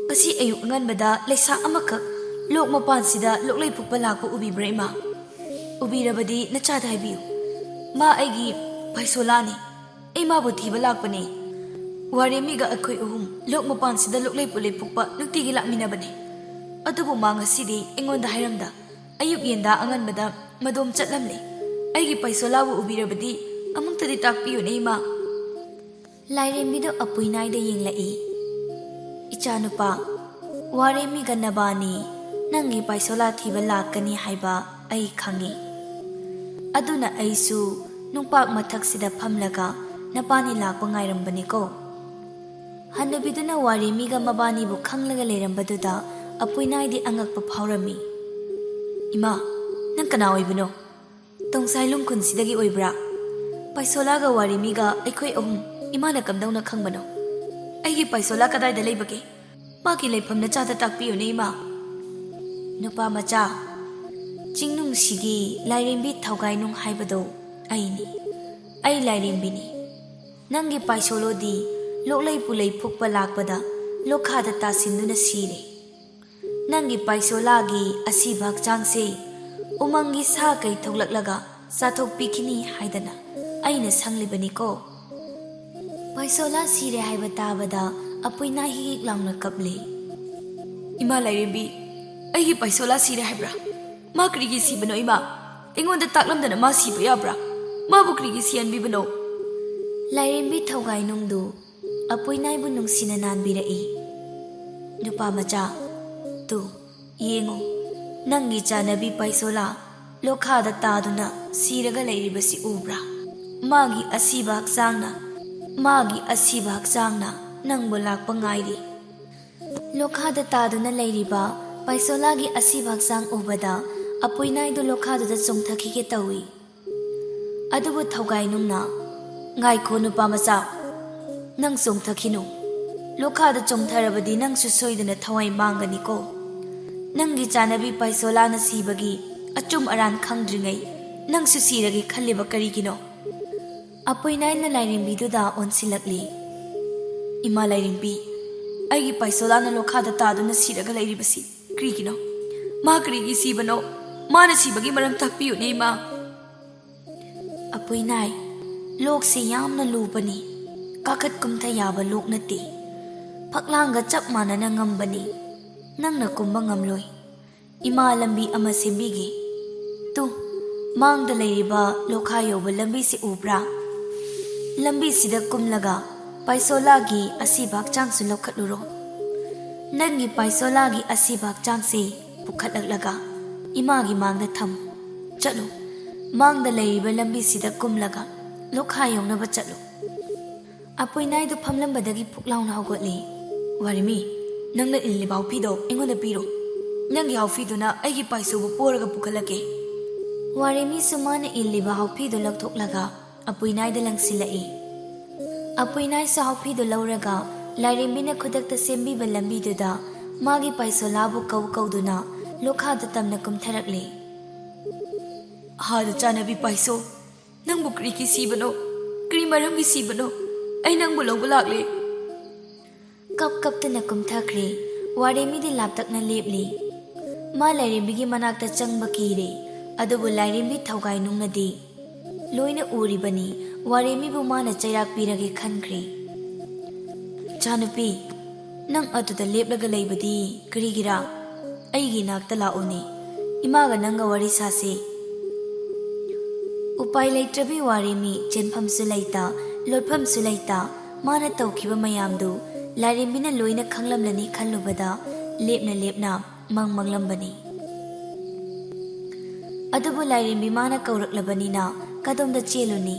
ꯉꯁꯤ ꯑꯌꯨꯛ ꯑꯉꯟꯕꯗ ꯂꯩꯁꯥ ꯑꯃꯈꯛ ꯂꯣꯛ ꯃꯄꯥꯟꯁꯤꯗ ꯂꯣꯛꯂꯩ ꯐꯨꯛꯄ ꯂꯥꯛꯄ ꯎꯕꯤꯕ꯭ꯔꯥ, ꯏꯃꯥ? ꯎꯕꯤꯔꯕꯗꯤ ꯅꯆꯥꯗ ꯍꯥꯏꯕꯤꯌꯨ꯫ ꯃꯥ ꯑꯩꯒꯤ ꯄꯥꯏꯁꯣꯂꯥꯅꯤ꯫ ꯑꯩ ꯃꯥꯕꯨ ꯊꯤꯕ ꯂꯥꯛꯄꯅꯦ꯫ ꯋꯥꯔꯦꯃꯤꯒ ꯑꯩꯈꯣꯏ ꯑꯍꯨꯝ ꯂꯣꯛ ꯃꯄꯥꯟꯁꯤꯗ ꯂꯣꯛꯂꯩ ꯄꯨꯂꯩ ꯐꯨꯛꯄ ꯅꯨꯡꯇꯤꯒꯤ ꯂꯥꯛꯃꯤꯟꯅꯕꯅꯦ꯫ ꯑꯗꯨꯕꯨ ꯃꯥ ꯉꯁꯤꯗꯤ ꯑꯩꯉꯣꯟꯗ ꯍꯥꯏꯔꯝꯗ ꯑꯌꯨꯛ ꯌꯦꯟꯗꯥ ꯑꯉꯟꯕꯗ ꯃꯗꯣꯝ ꯆꯠꯂꯝꯂꯦ꯫ ꯑꯩꯒꯤ ꯄꯥꯏꯁꯣꯂꯥꯕꯨ ꯎꯕꯤꯔꯕꯗꯤ ꯑꯃꯨꯛꯇꯗꯤ ꯇꯥꯛꯄꯤꯌꯨꯅꯦ, ꯏꯃꯥ꯫" ꯂꯥꯏꯔꯦꯝꯕꯤꯗꯨ ꯑꯄꯨꯏꯅꯥꯏꯗ ꯌꯦꯡꯂꯛꯏ꯫ "ꯏꯆꯥꯅꯨꯄꯥ, ꯋꯥꯔꯦꯃꯤꯒ ꯅꯕꯥꯅꯤ ꯅꯪꯒꯤ ꯄꯥꯏꯁꯣꯂꯥ ꯊꯤꯕ ꯂꯥꯛꯀꯅꯤ ꯍꯥꯏꯕ ꯑꯩ ꯈꯪꯏ꯫ ꯑꯗꯨꯅ ꯑꯩꯁꯨ ꯅꯨꯡꯄꯥꯛ ꯃꯊꯛꯁꯤꯗ ꯐꯝꯂꯒ ꯅꯕꯥꯅꯤ ꯂꯥꯛꯄ ꯉꯥꯏꯔꯝꯕꯅꯤꯀꯣ꯫" ꯍꯅꯨꯕꯤꯗꯨꯅ ꯋꯥꯔꯦꯃꯤꯒ ꯃꯕꯥꯅꯤꯕꯨ ꯈꯪꯂꯒ ꯂꯩꯔꯝꯕꯗꯨꯗ ꯑꯄꯨꯏꯅꯥꯏꯗꯤ ꯑꯉꯛꯄ ꯐꯥꯎꯔꯝꯃꯤ꯫ "ꯏꯃꯥ, ꯅꯪ ꯀꯅꯥ ꯑꯣꯏꯕꯅꯣ? ꯇꯣꯡꯁꯥꯏ ꯂꯨꯡ ꯈꯨꯟꯁꯤꯗꯒꯤ ꯑꯣꯏꯕ꯭ꯔꯥ? ꯄꯥꯏꯁꯣꯂꯥꯒ ꯋꯥꯔꯦꯃꯤꯒ ꯑꯩꯈꯣꯏ ꯑꯍꯨꯝ ꯏꯃꯥꯅ ꯀꯝꯗꯧꯅ ꯈꯪꯕꯅꯣ? ꯑꯩꯒꯤ ꯄꯥꯏꯁꯣꯂꯥ ꯀꯗꯥꯏꯗ ꯂꯩꯕꯒꯦ? ꯃꯥꯒꯤ ꯂꯩꯐꯝ ꯅꯆꯥꯗ ꯇꯥꯛꯄꯤꯌꯨꯅꯦ, ꯏꯃꯥ꯫" "ꯅꯨꯄꯥ ꯃꯆꯥ, ꯆꯤꯡꯅꯨꯡꯁꯤꯒꯤ ꯂꯥꯏꯔꯦꯝꯕꯤ ꯊꯧꯒꯥꯏꯅꯨꯡ ꯍꯥꯏꯕꯗꯣ ꯑꯩꯅꯤ꯫ ꯑꯩ ꯂꯥꯏꯔꯦꯝꯕꯤꯅꯤ꯫ ꯅꯪꯒꯤ ꯄꯥꯏꯁꯣꯂꯣꯗꯤ ꯂꯣꯛꯂꯩ ꯄꯨꯂꯩ ꯐꯨꯛꯄ ꯂꯥꯛꯄꯗ ꯂꯣꯈꯥꯗ ꯇꯥꯁꯤꯟꯗꯨꯅ ꯁꯤꯔꯦ꯫ ꯅꯪꯒꯤ ꯄꯥꯏꯁꯣꯂꯥꯒꯤ ꯑꯁꯤꯕ ꯍꯛꯆꯥꯡꯁꯦ ꯎꯃꯪꯒꯤ ꯁꯥ ꯀꯩ ꯊꯣꯛꯂꯛꯂꯒ ꯆꯥꯊꯣꯛꯄꯤꯈꯤꯅꯤ ꯍꯥꯏꯗꯅ ꯑꯩꯅ ꯁꯪꯂꯤꯕꯅꯤꯀꯣ꯫ ꯄꯥꯏꯁꯣꯂꯥ ꯁꯤꯔꯦ ꯍꯥꯏꯕ ꯇꯥꯕꯗ ꯑꯄꯨꯏꯅꯥꯏ ꯍꯤꯛ ꯍꯤꯛ ꯂꯥꯎꯅ ꯀꯞꯂꯤ꯫ ꯏꯃꯥ ꯂꯥꯏꯔꯦꯝꯕꯤ, ꯑꯩꯒꯤ ꯄꯥꯏꯁꯣꯂꯥ ꯁꯤꯔꯦ ꯍꯥꯏꯕ꯭ꯔꯥ? ꯃꯥ ꯀꯔꯤꯒꯤ ꯁꯤꯕꯅꯣ ꯏꯃꯥ? ꯑꯩꯉꯣꯟꯗ ꯇꯥꯛꯂꯝꯗꯅ ꯃꯥ ꯁꯤꯕ ꯌꯥꯕ꯭ꯔꯥ? ꯃꯥꯕꯨ ꯀꯔꯤꯒꯤ ꯁꯤꯍꯟꯕꯤꯕꯅꯣ? ꯂꯥꯏꯔꯦꯝꯕꯤ ꯊꯧꯒꯥꯏꯅꯨꯡꯗꯨ ꯑꯄꯨꯏꯅꯥꯏꯕꯨ ꯅꯨꯡꯁꯤꯅ ꯅꯥꯟꯕꯤꯔꯛꯏ꯫ ꯅꯨꯄꯥ ꯃꯆꯥ, ꯇꯨ, ꯌꯦꯡꯉꯨ, ꯅꯪꯒꯤ ꯆꯥꯅꯕꯤ ꯄꯥꯏꯁꯣꯂꯥ ꯂꯣꯈꯥꯗ ꯇꯥꯗꯨꯅ ꯁꯤꯔꯒ ꯂꯩꯔꯤꯕꯁꯤ ꯎꯕ꯭ꯔꯥ? ꯃꯥꯒꯤ ꯑꯁꯤꯕ ꯍꯛꯆꯥꯡꯅ, ꯃꯥꯒꯤ ꯑꯁꯤꯕ ꯍꯛꯆꯥꯡꯅ ꯅꯪꯕꯨ ꯂꯥꯛꯄ ꯉꯥꯏꯔꯤ꯫ ꯂꯣꯈꯥꯗ ꯇꯥꯗꯨꯅ ꯂꯩꯔꯤꯕ ꯄꯥꯏꯁꯣꯂꯥꯒꯤ ꯑꯁꯤꯕ ꯍꯛꯆꯥꯡ ꯎꯕꯗ ꯑꯄꯨꯏꯅꯥꯏꯗꯨ ꯂꯣꯈꯥꯗꯨꯗ ꯆꯣꯡꯊꯈꯤꯒꯦ ꯇꯧꯏ꯫ ꯑꯗꯨꯕꯨ ꯊꯧꯒꯥꯏꯅꯨꯡꯅ, "ꯉꯥꯏꯈꯣ ꯅꯨꯄꯥ ꯃꯆꯥ, ꯅꯪ ꯆꯣꯡꯊꯈꯤꯅꯨ꯫ ꯂꯣꯈꯥꯗ ꯆꯣꯡꯊꯔꯕꯗꯤ ꯅꯪꯁꯨ ꯁꯣꯏꯗꯅ ꯊꯋꯥꯏ ꯃꯥꯡꯒꯅꯤꯀꯣ꯫ ꯅꯪꯒꯤ ꯆꯥꯅꯕꯤ ꯄꯥꯏꯁꯣꯂꯥꯅ ꯁꯤꯕꯒꯤ ꯑꯆꯨꯝ ꯑꯔꯥꯟ ꯈꯪꯗ꯭ꯔꯤꯉꯩ ꯅꯪꯁꯨ ꯁꯤꯔꯒꯦ ꯈꯜꯂꯤꯕ ꯀꯔꯤꯒꯤꯅꯣ?" ꯑꯄꯨꯏꯅꯥꯏꯅ ꯂꯥꯏꯔꯦꯝꯕꯤꯗꯨꯗ ꯑꯣꯟꯁꯤꯜꯂꯛꯂꯤ꯫ "ꯏꯃꯥ ꯂꯥꯏꯔꯦꯝꯕꯤ, ꯑꯩꯒꯤ ꯄꯥꯏꯁꯣꯂꯥꯅ ꯂꯣꯈꯥꯗ ꯇꯥꯗꯨꯅ ꯁꯤꯔꯒ ꯂꯩꯔꯤꯕꯁꯤ ꯀꯔꯤꯒꯤꯅꯣ? ꯃꯥ ꯀꯔꯤꯒꯤ ꯁꯤꯕꯅꯣ? ꯃꯥꯅ ꯁꯤꯕꯒꯤ ꯃꯔꯝ ꯇꯥꯛꯄꯤꯌꯨꯅꯦ ꯏꯃꯥ꯫" ꯑꯄꯨꯏꯅꯥꯏ, ꯂꯣꯛꯁꯤ ꯌꯥꯝꯅ ꯂꯨꯕꯅꯤ꯫ ꯀꯥꯈꯠ ꯀꯨꯝꯊ ꯌꯥꯕ ꯂꯣꯛ ꯅꯠꯇꯦ꯫ ꯐꯛꯂꯥꯡꯒ ꯆꯞ ꯃꯥꯟꯅꯅ ꯉꯝꯕꯅꯤ꯫ ꯅꯪꯅ ꯀꯨꯝꯕ ꯉꯝꯂꯣꯏ꯫ ꯏꯃꯥ ꯂꯝꯕꯤ ꯑꯃ ꯁꯦꯝꯕꯤꯒꯦ꯫ ꯇꯨ, ꯃꯥꯡꯗ ꯂꯩꯔꯤꯕ ꯂꯣꯈꯥ ꯌꯧꯕ ꯂꯝꯕꯤꯁꯤ ꯎꯕ꯭ꯔꯥ? ꯂꯝꯕꯤꯁꯤꯗ ꯀꯨꯝꯂꯒ ꯄꯥꯏꯁꯣꯂꯥꯒꯤ ꯑꯁꯤꯕ ꯍꯛꯆꯥꯡꯁꯨ ꯂꯧꯈꯠꯂꯨꯔꯣ꯫ ꯅꯪꯒꯤ ꯄꯥꯏꯁꯣꯂꯥꯒꯤ ꯑꯁꯤꯕ ꯍꯛꯆꯥꯡꯁꯦ ꯄꯨꯈꯠꯂꯛꯂꯒ ꯏꯃꯥꯒꯤ ꯃꯥꯡꯗ ꯊꯝꯃꯨ꯫ ꯆꯠꯂꯨ꯫ ꯃꯥꯡꯗ ꯂꯩꯔꯤꯕ ꯂꯝꯕꯤꯁꯤꯗ ꯀꯨꯝꯂꯒ ꯂꯣꯈꯥ ꯌꯧꯅꯕ ꯆꯠꯂꯨ꯫ ꯑꯄꯨꯏꯅꯥꯏꯗꯨ ꯐꯝꯂꯝꯕꯗꯒꯤ ꯐꯨꯛ ꯂꯥꯎꯅ ꯍꯧꯒꯠꯂꯤ꯫ "ꯋꯥꯔꯤꯃꯤ, ꯅꯪꯅ ꯏꯜꯂꯤꯕ ꯍꯥꯎꯐꯤꯗꯣ ꯑꯩꯉꯣꯟꯗ ꯄꯤꯔꯣ꯫ ꯅꯪꯒꯤ ꯍꯥꯎꯐꯤꯗꯨꯅ ꯑꯩꯒꯤ ꯄꯥꯏꯁꯣꯕꯨ ꯄꯣꯔꯒ ꯄꯨꯈꯠꯂꯛꯀꯦ꯫" ꯋꯥꯔꯤꯃꯤꯁꯨ ꯃꯥꯅ ꯏꯜꯂꯤꯕ ꯍꯥꯎꯐꯤꯗꯨ ꯂꯧꯊꯣꯛꯂꯒ ꯑꯄꯨꯏꯅꯥꯏꯗ ꯂꯪꯁꯤꯜꯂꯛꯏ꯫ ꯑꯄꯨꯏꯅꯥꯏꯁꯨ ꯍꯥꯎꯐꯤꯗꯨ ꯂꯧꯔꯒ ꯂꯥꯏꯔꯦꯝꯕꯤꯅ ꯈꯨꯗꯛꯇ ꯁꯦꯝꯕꯤꯕ ꯂꯝꯕꯤꯗꯨꯗ ꯃꯥꯒꯤ ꯄꯥꯏꯁꯣꯂꯥꯕꯨ ꯀꯧ ꯀꯧꯗꯨꯅ ꯂꯣꯈꯥꯗ ꯇꯝꯅ ꯀꯨꯝꯊꯔꯛꯂꯤ꯫ "ꯍꯥꯗ ꯆꯥꯅꯕꯤ ꯄꯥꯏꯁꯣ, ꯅꯪꯕꯨ ꯀꯔꯤꯒꯤ ꯁꯤꯕꯅꯣ? ꯀꯔꯤ ꯃꯔꯝꯒꯤ ꯁꯤꯕꯅꯣ? ꯑꯩ ꯅꯪꯕꯨ ꯂꯧꯕ ꯂꯥꯛꯂꯦ꯫" ꯀꯞ ꯀꯞꯇꯨꯅ ꯀꯨꯝꯊꯈ꯭ꯔꯦ꯫ ꯋꯥꯔꯦꯝꯕꯤꯗꯤ ꯂꯥꯞꯇꯛꯅ ꯂꯦꯞꯂꯤ꯫ ꯃꯥ ꯂꯥꯏꯔꯦꯝꯕꯤꯒꯤ ꯃꯅꯥꯛꯇ ꯆꯪꯕ ꯀꯤꯔꯦ꯫ ꯑꯗꯨꯕꯨ ꯂꯥꯏꯔꯦꯝꯕꯤ ꯊꯧꯒꯥꯏꯅꯨꯡꯅꯗꯤ ꯂꯣꯏꯅ ꯎꯔꯤꯕꯅꯤ꯫ ꯋꯥꯔꯦꯝꯕꯤꯕꯨ ꯃꯥꯅ ꯆꯩꯔꯥꯛ ꯄꯤꯔꯒꯦ ꯈꯟꯈ꯭ꯔꯦ꯫ "ꯏꯆꯥꯅꯨꯄꯤ, ꯅꯪ ꯑꯗꯨꯗ ꯂꯦꯞꯂꯒ ꯂꯩꯕꯗꯤ ꯀꯔꯤꯒꯤꯔꯥ? ꯑꯩꯒꯤ ꯏꯅꯥꯛꯇ ꯂꯥꯛꯎꯅꯦ꯫ ꯏꯃꯥꯒ ꯅꯪꯒ ꯋꯥꯔꯤ ꯁꯥꯁꯤ꯫" ꯎꯄꯥꯏ ꯂꯩꯇ꯭ꯔꯕꯤ ꯋꯥꯔꯦꯝꯕꯤ ꯆꯦꯟꯐꯝꯁꯨ ꯂꯩꯇ, ꯂꯣꯠꯐꯝꯁꯨ ꯂꯩꯇ, ꯃꯥꯅ ꯇꯧꯈꯤꯕ ꯃꯌꯥꯝꯗꯨ ꯂꯥꯏꯔꯦꯝꯕꯤꯅ ꯂꯣꯏꯅ ꯈꯪꯂꯝꯂꯅꯤ ꯈꯜꯂꯨꯕꯗ ꯂꯦꯞꯅ ꯂꯦꯞꯅ ꯃꯪ ꯃꯪꯂꯝꯕꯅꯤ꯫ ꯑꯗꯨꯕꯨ ꯂꯥꯏꯔꯦꯝꯕꯤ ꯃꯥꯅ ꯀꯧꯔꯛꯂꯕꯅꯤꯅ ꯀꯗꯣꯝꯗ ꯆꯦꯜꯂꯨꯅꯤ?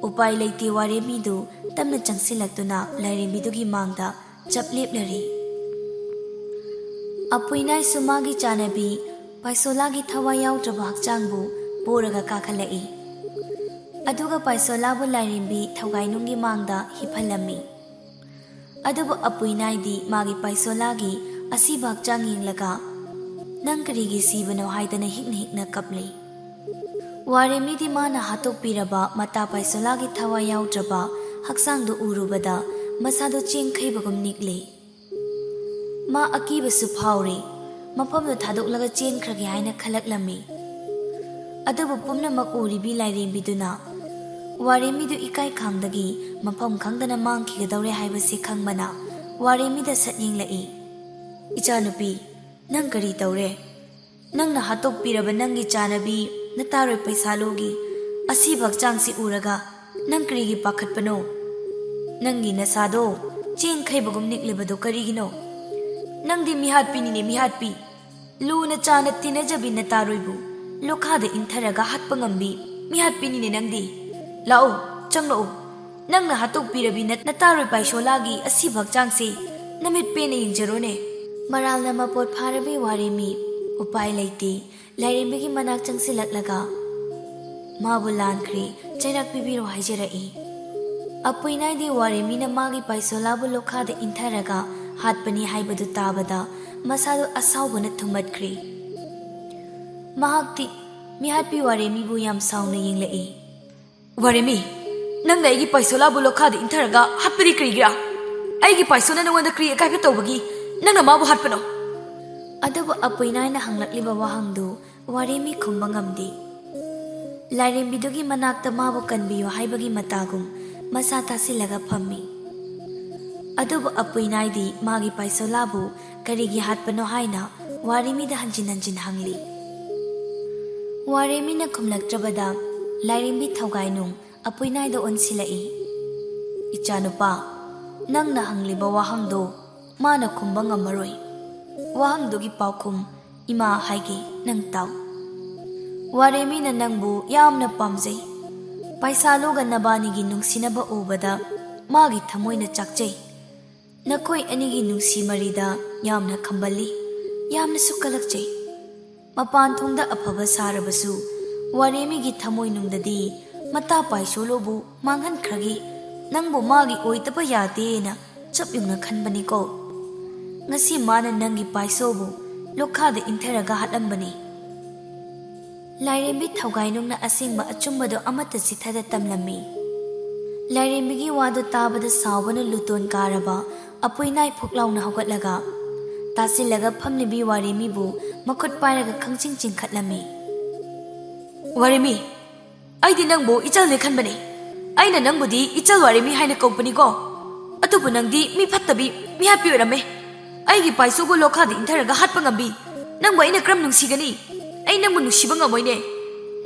ꯎꯄꯥꯏ ꯂꯩꯇꯦ꯫ ꯋꯥꯔꯦꯝꯕꯤꯗꯨ ꯇꯞꯅ ꯆꯪꯁꯤꯜꯂꯛꯇꯨꯅ ꯂꯥꯏꯔꯦꯝꯕꯤꯗꯨꯒꯤ ꯃꯥꯡꯗ ꯆꯞ ꯂꯦꯞꯂꯔꯦ꯫ ꯑꯄꯨꯏꯅꯥꯏꯁꯨ ꯃꯥꯒꯤ ꯆꯥꯅꯕꯤ ꯄꯥꯏꯁꯣꯂꯥꯒꯤ ꯊꯋꯥꯏ ꯌꯥꯎꯗ꯭ꯔꯕ ꯍꯛꯆꯥꯡꯕꯨ ꯄꯣꯔꯒ ꯀꯥꯈꯠꯂꯛꯏ꯫ ꯑꯗꯨꯒ ꯄꯥꯏꯁꯣꯂꯥꯕꯨ ꯂꯥꯏꯔꯦꯝꯕꯤ ꯊꯧꯒꯥꯏꯅꯨꯡꯒꯤ ꯃꯥꯡꯗ ꯍꯤꯞꯍꯜꯂꯝꯃꯤ꯫ ꯑꯗꯨꯕꯨ ꯑꯄꯨꯏꯅꯥꯏꯗꯤ ꯃꯥꯒꯤ ꯄꯥꯏꯁꯣꯂꯥꯒꯤ ꯑꯁꯤꯕ ꯍꯛꯆꯥꯡ ꯌꯦꯡꯂꯒ, "ꯅꯪ ꯀꯔꯤꯒꯤ ꯁꯤꯕꯅꯣ?" ꯍꯥꯏꯗꯅ ꯍꯤꯛꯅ ꯍꯤꯛꯅ ꯀꯞꯂꯤ꯫ ꯋꯥꯔꯦꯝꯕꯤꯗꯤ ꯃꯥꯅ ꯍꯥꯠꯇꯣꯛꯄꯤꯔꯕ ꯃꯇꯥ ꯄꯥꯏꯁꯣꯂꯥꯒꯤ ꯊꯋꯥꯏ ꯌꯥꯎꯗ꯭ꯔꯕ ꯍꯛꯆꯥꯡꯗꯨ ꯎꯔꯨꯕꯗ ꯃꯁꯥꯗꯨ ꯆꯦꯡꯈꯩꯕꯒꯨꯝ ꯅꯤꯛꯂꯤ꯫ ꯃꯥ ꯑꯀꯤꯕꯁꯨ ꯐꯥꯎꯔꯤ꯫ ꯃꯐꯝꯗꯨ ꯊꯥꯗꯣꯛꯂꯒ ꯆꯦꯟꯈ꯭ꯔꯒꯦ ꯍꯥꯏꯅ ꯈꯜꯂꯛꯂꯝꯃꯤ꯫ ꯑꯗꯨꯕꯨ ꯄꯨꯝꯅꯃꯛ ꯎꯔꯤꯕꯤ ꯂꯥꯏꯔꯦꯝꯕꯤꯗꯨꯅ ꯋꯥꯔꯦꯝꯕꯤꯗꯨ ꯏꯀꯥꯏ ꯈꯥꯡꯗꯒꯤ ꯃꯐꯝ ꯈꯪꯗꯅ ꯃꯥꯡꯈꯤꯒꯗꯧꯔꯦ ꯍꯥꯏꯕꯁꯤ ꯈꯪꯕꯅ ꯋꯥꯔꯦꯝꯕꯤꯗ ꯁꯠ ꯌꯦꯡꯂꯛꯏ꯫ "ꯏꯆꯥꯅꯨꯄꯤ, ꯅꯪ ꯀꯔꯤ ꯇꯧꯔꯦ? ꯅꯪꯅ ꯍꯥꯠꯇꯣꯛꯄꯤꯔꯕ ꯅꯪꯒꯤ ꯆꯥꯅꯕꯤ ꯅꯇꯥꯔꯣꯏ ꯄꯩꯁꯥꯂꯨꯒꯤ ꯑꯁꯤꯕ ꯍꯛꯆꯥꯡꯁꯤ ꯎꯔꯒ ꯅꯪ ꯀꯔꯤꯒꯤ ꯄꯥꯈꯠꯄꯅꯣ? ꯅꯪꯒꯤ ꯅꯁꯥꯗꯣ ꯆꯦꯡ ꯈꯩꯕꯒꯨꯝ ꯅꯤꯛꯂꯤꯕꯗꯣ ꯀꯔꯤꯒꯤꯅꯣ? ꯅꯪꯗꯤ ꯃꯤꯍꯥꯠꯄꯤꯅꯤꯅꯦ, ꯃꯤꯍꯥꯠꯄꯤ꯫ ꯂꯨꯅ ꯆꯥꯅ ꯇꯤꯟꯅꯖꯕꯤ ꯅꯇꯥꯔꯣꯏꯕꯨ ꯂꯣꯈꯥꯗ ꯏꯟꯊꯔꯒ ꯍꯥꯠꯄ ꯉꯝꯕꯤ ꯃꯤꯍꯥꯠꯄꯤꯅꯤꯅꯦ ꯅꯪꯗꯤ꯫ ꯂꯥꯛꯑꯣ, ꯆꯪꯂꯛꯑꯣ꯫ ꯅꯪꯅ ꯍꯥꯠꯇꯣꯛꯄꯤꯔꯕꯤ ꯅꯠ-, ꯅꯇꯥꯔꯣꯏ ꯄꯥꯏꯁꯣꯂꯥꯒꯤ ꯑꯁꯤꯕ ꯍꯛꯆꯥꯡꯁꯦ ꯅꯃꯤꯠ ꯄꯦꯟꯅ ꯌꯦꯡꯖꯔꯣꯅꯦ꯫" ꯃꯔꯥꯜꯅ ꯃꯄꯣꯠ ꯐꯥꯔꯕꯤ ꯋꯥꯔꯦꯝꯕꯤ ꯎꯄꯥꯏ ꯂꯩꯇꯦ꯫ ꯂꯥꯏꯔꯦꯝꯕꯤꯒꯤ ꯃꯅꯥꯛ ꯆꯪꯁꯤꯜꯂꯛꯂꯒ ꯃꯥꯕꯨ ꯂꯥꯟꯈ꯭ꯔꯦ, ꯆꯩꯔꯥꯛ ꯄꯤꯕꯤꯔꯣ ꯍꯥꯏꯖꯔꯛꯏ꯫ ꯑꯄꯨꯏꯅꯥꯏꯗꯤ ꯋꯥꯔꯦꯝꯕꯤꯅ ꯃꯥꯒꯤ ꯄꯥꯏꯁꯣꯂꯥꯕꯨ ꯂꯣꯈꯥꯗ ꯏꯟꯊꯔꯒ ꯍꯥꯠꯄꯅꯤ ꯍꯥꯏꯕꯗꯨ ꯇꯥꯕꯗ ꯃꯁꯥꯗꯨ ꯑꯁꯥꯎꯕꯅ ꯊꯨꯝꯃꯠꯈ꯭ꯔꯦ꯫ ꯃꯍꯥꯛꯇꯤ ꯃꯤꯍꯥꯠꯄꯤ ꯋꯥꯔꯦꯝꯕꯤꯕꯨ ꯌꯥꯝ ꯁꯥꯎꯅ ꯌꯦꯡꯂꯛꯏ꯫ "ꯋꯥꯔꯦꯝꯕꯤ, ꯅꯪꯅ ꯑꯩꯒꯤ ꯄꯥꯏꯁꯣꯂꯥꯕꯨ ꯂꯣꯈꯥꯗ ꯏꯟꯊꯔꯒ ꯍꯥꯠꯄꯗꯤ ꯀꯔꯤꯒꯤꯔꯥ? ꯑꯩꯒꯤ ꯄꯥꯏꯁꯣꯂꯥꯅ ꯅꯉꯣꯟꯗ ꯀꯔꯤ ꯑꯀꯥꯏꯕ ꯇꯧꯕꯒꯤ ꯅꯪꯅ ꯃꯥꯕꯨ ꯍꯥꯠꯄꯅꯣ?" ꯑꯗꯨꯕꯨ ꯑꯄꯨꯏꯅꯥꯏꯅ ꯍꯪꯂꯛꯂꯤꯕ ꯋꯥꯍꯪꯗꯨ ꯋꯥꯔꯦꯃꯤ ꯈꯨꯝꯕ ꯉꯝꯗꯦ꯫ ꯂꯥꯏꯔꯦꯝꯕꯤꯗꯨꯒꯤ ꯃꯅꯥꯛꯇ ꯃꯥꯕꯨ ꯀꯟꯕꯤꯌꯨ ꯍꯥꯏꯕꯒꯤ ꯃꯇꯥꯒꯨꯝ ꯃꯁꯥ ꯇꯥꯁꯤꯜꯂꯒ ꯐꯝꯃꯤ꯫ ꯑꯗꯨꯕꯨ ꯑꯄꯨꯏꯅꯥꯏꯗꯤ ꯃꯥꯒꯤ ꯄꯥꯏꯁꯣꯂꯥꯕꯨ ꯀꯔꯤꯒꯤ ꯍꯥꯠꯄꯅꯣ ꯍꯥꯏꯅ ꯋꯥꯔꯦꯃꯤꯗ ꯍꯟꯖꯤꯟ ꯍꯟꯖꯤꯟ ꯍꯪꯂꯤ꯫ ꯋꯥꯔꯦꯃꯤꯅ ꯈꯨꯝꯂꯛꯇ꯭ꯔꯕꯗ ꯂꯥꯏꯔꯦꯝꯕꯤ ꯊꯧꯒꯥꯏꯅꯨꯡ ꯑꯄꯨꯏꯅꯥꯏꯗ ꯑꯣꯟꯁꯤꯜꯂꯛꯏ꯫ "ꯏꯆꯥꯅꯨꯄꯥ, ꯅꯪꯅ ꯍꯪꯂꯤꯕ ꯋꯥꯍꯪꯗꯣ ꯃꯥꯅ ꯈꯨꯝꯕ ꯉꯝꯃꯔꯣꯏ꯫ ꯋꯥꯍꯪꯗꯨꯒꯤ ꯄꯥꯎꯈꯨꯝ ꯏꯃꯥ ꯍꯥꯏꯒꯦ, ꯅꯪ ꯇꯥꯎ꯫ ꯋꯥꯔꯦꯃꯤꯅ ꯅꯪꯕꯨ ꯌꯥꯝꯅ ꯄꯥꯝꯖꯩ꯫ ꯄꯥꯏꯁꯥꯂꯨꯒ ꯅꯕꯥꯅꯤꯒꯤ ꯅꯨꯡꯁꯤꯅꯕ ꯎꯕꯗ ꯃꯥꯒꯤ ꯊꯃꯣꯏꯅ ꯆꯥꯛꯆꯩ꯫ ꯅꯈꯣꯏ ꯑꯅꯤꯒꯤ ꯅꯨꯡꯁꯤ ꯃꯔꯤꯗ ꯌꯥꯝꯅ ꯈꯝꯕꯜꯂꯤ, ꯌꯥꯝꯅꯁꯨ ꯀꯜꯂꯛꯆꯩ꯫ ꯃꯄꯥꯟ ꯊꯣꯡꯗ ꯑꯐꯕ ꯁꯥꯔꯕꯁꯨ ꯋꯥꯔꯦꯃꯤꯒꯤ ꯊꯃꯣꯏꯅꯨꯡꯗꯗꯤ ꯃꯇꯥ ꯄꯥꯏꯁꯣꯂꯨꯕꯨ ꯃꯥꯡꯍꯟꯈ꯭ꯔꯒꯦ, ꯅꯪꯕꯨ ꯃꯥꯒꯤ ꯑꯣꯏꯗꯕ ꯌꯥꯗꯦꯅ ꯆꯞ ꯌꯨꯡꯅ ꯈꯟꯕꯅꯤꯀꯣ꯫ ꯉꯁꯤ ꯃꯥꯅ ꯅꯪꯒꯤ ꯄꯥꯏꯁꯣꯕꯨ ꯂꯣꯈꯥꯗ ꯏꯟꯊꯔꯒ ꯍꯥꯠꯂꯝꯕꯅꯤ꯫" ꯂꯥꯏꯔꯦꯝꯕꯤ ꯊꯧꯒꯥꯏꯅꯨꯡꯅ ꯑꯁꯦꯡꯕ ꯑꯆꯨꯝꯕꯗꯣ ꯑꯃꯠꯇ ꯆꯤꯊꯗ ꯇꯝꯂꯝꯃꯤ꯫ ꯂꯥꯏꯔꯦꯝꯕꯤꯒꯤ ꯋꯥꯗꯨ ꯇꯥꯕꯗ ꯁꯥꯎꯕꯅ ꯂꯨꯇꯣꯟ ꯀꯥꯔꯕ ꯑꯄꯨꯏꯅꯥꯏ ꯐꯨꯛ ꯂꯥꯎꯅ ꯍꯧꯒꯠꯂꯒ ꯇꯥꯁꯤꯜꯂꯒ ꯐꯝꯂꯤꯕꯤ ꯋꯥꯔꯦꯃꯤꯕꯨ ꯃꯈꯨꯠ ꯄꯥꯏꯔꯒ ꯈꯪꯆꯤꯡ ꯆꯤꯡꯈꯠꯂꯝꯃꯤ꯫ "ꯋꯥꯔꯦꯃꯤ, ꯑꯩꯗꯤ ꯅꯪꯕꯨ ꯏꯆꯜꯅꯦ ꯈꯟꯕꯅꯦ꯫ ꯑꯩꯅ ꯅꯪꯕꯨꯗꯤ ꯏꯆꯜ ꯋꯥꯔꯦꯃꯤ ꯍꯥꯏꯅ ꯀꯧꯕꯅꯤꯀꯣ꯫ ꯑꯗꯨꯕꯨ ꯅꯪꯗꯤ ꯃꯤ ꯐꯠꯇꯕꯤ, ꯃꯤꯍꯥꯠꯄꯤ ꯑꯣꯏꯔꯝꯃꯦ꯫ ꯑꯩꯒꯤ ꯄꯥꯏꯁꯣꯕꯨ ꯂꯣꯈꯥꯗ ꯏꯟꯊꯔꯒ ꯍꯥꯠꯄ ꯉꯝꯕꯤ ꯅꯪꯕꯨ ꯑꯩꯅ ꯀꯔꯝ ꯅꯨꯡꯁꯤꯒꯅꯤ? ꯑꯩ ꯅꯪꯕꯨ ꯅꯨꯡꯁꯤꯕ ꯉꯝꯃꯣꯏꯅꯦ꯫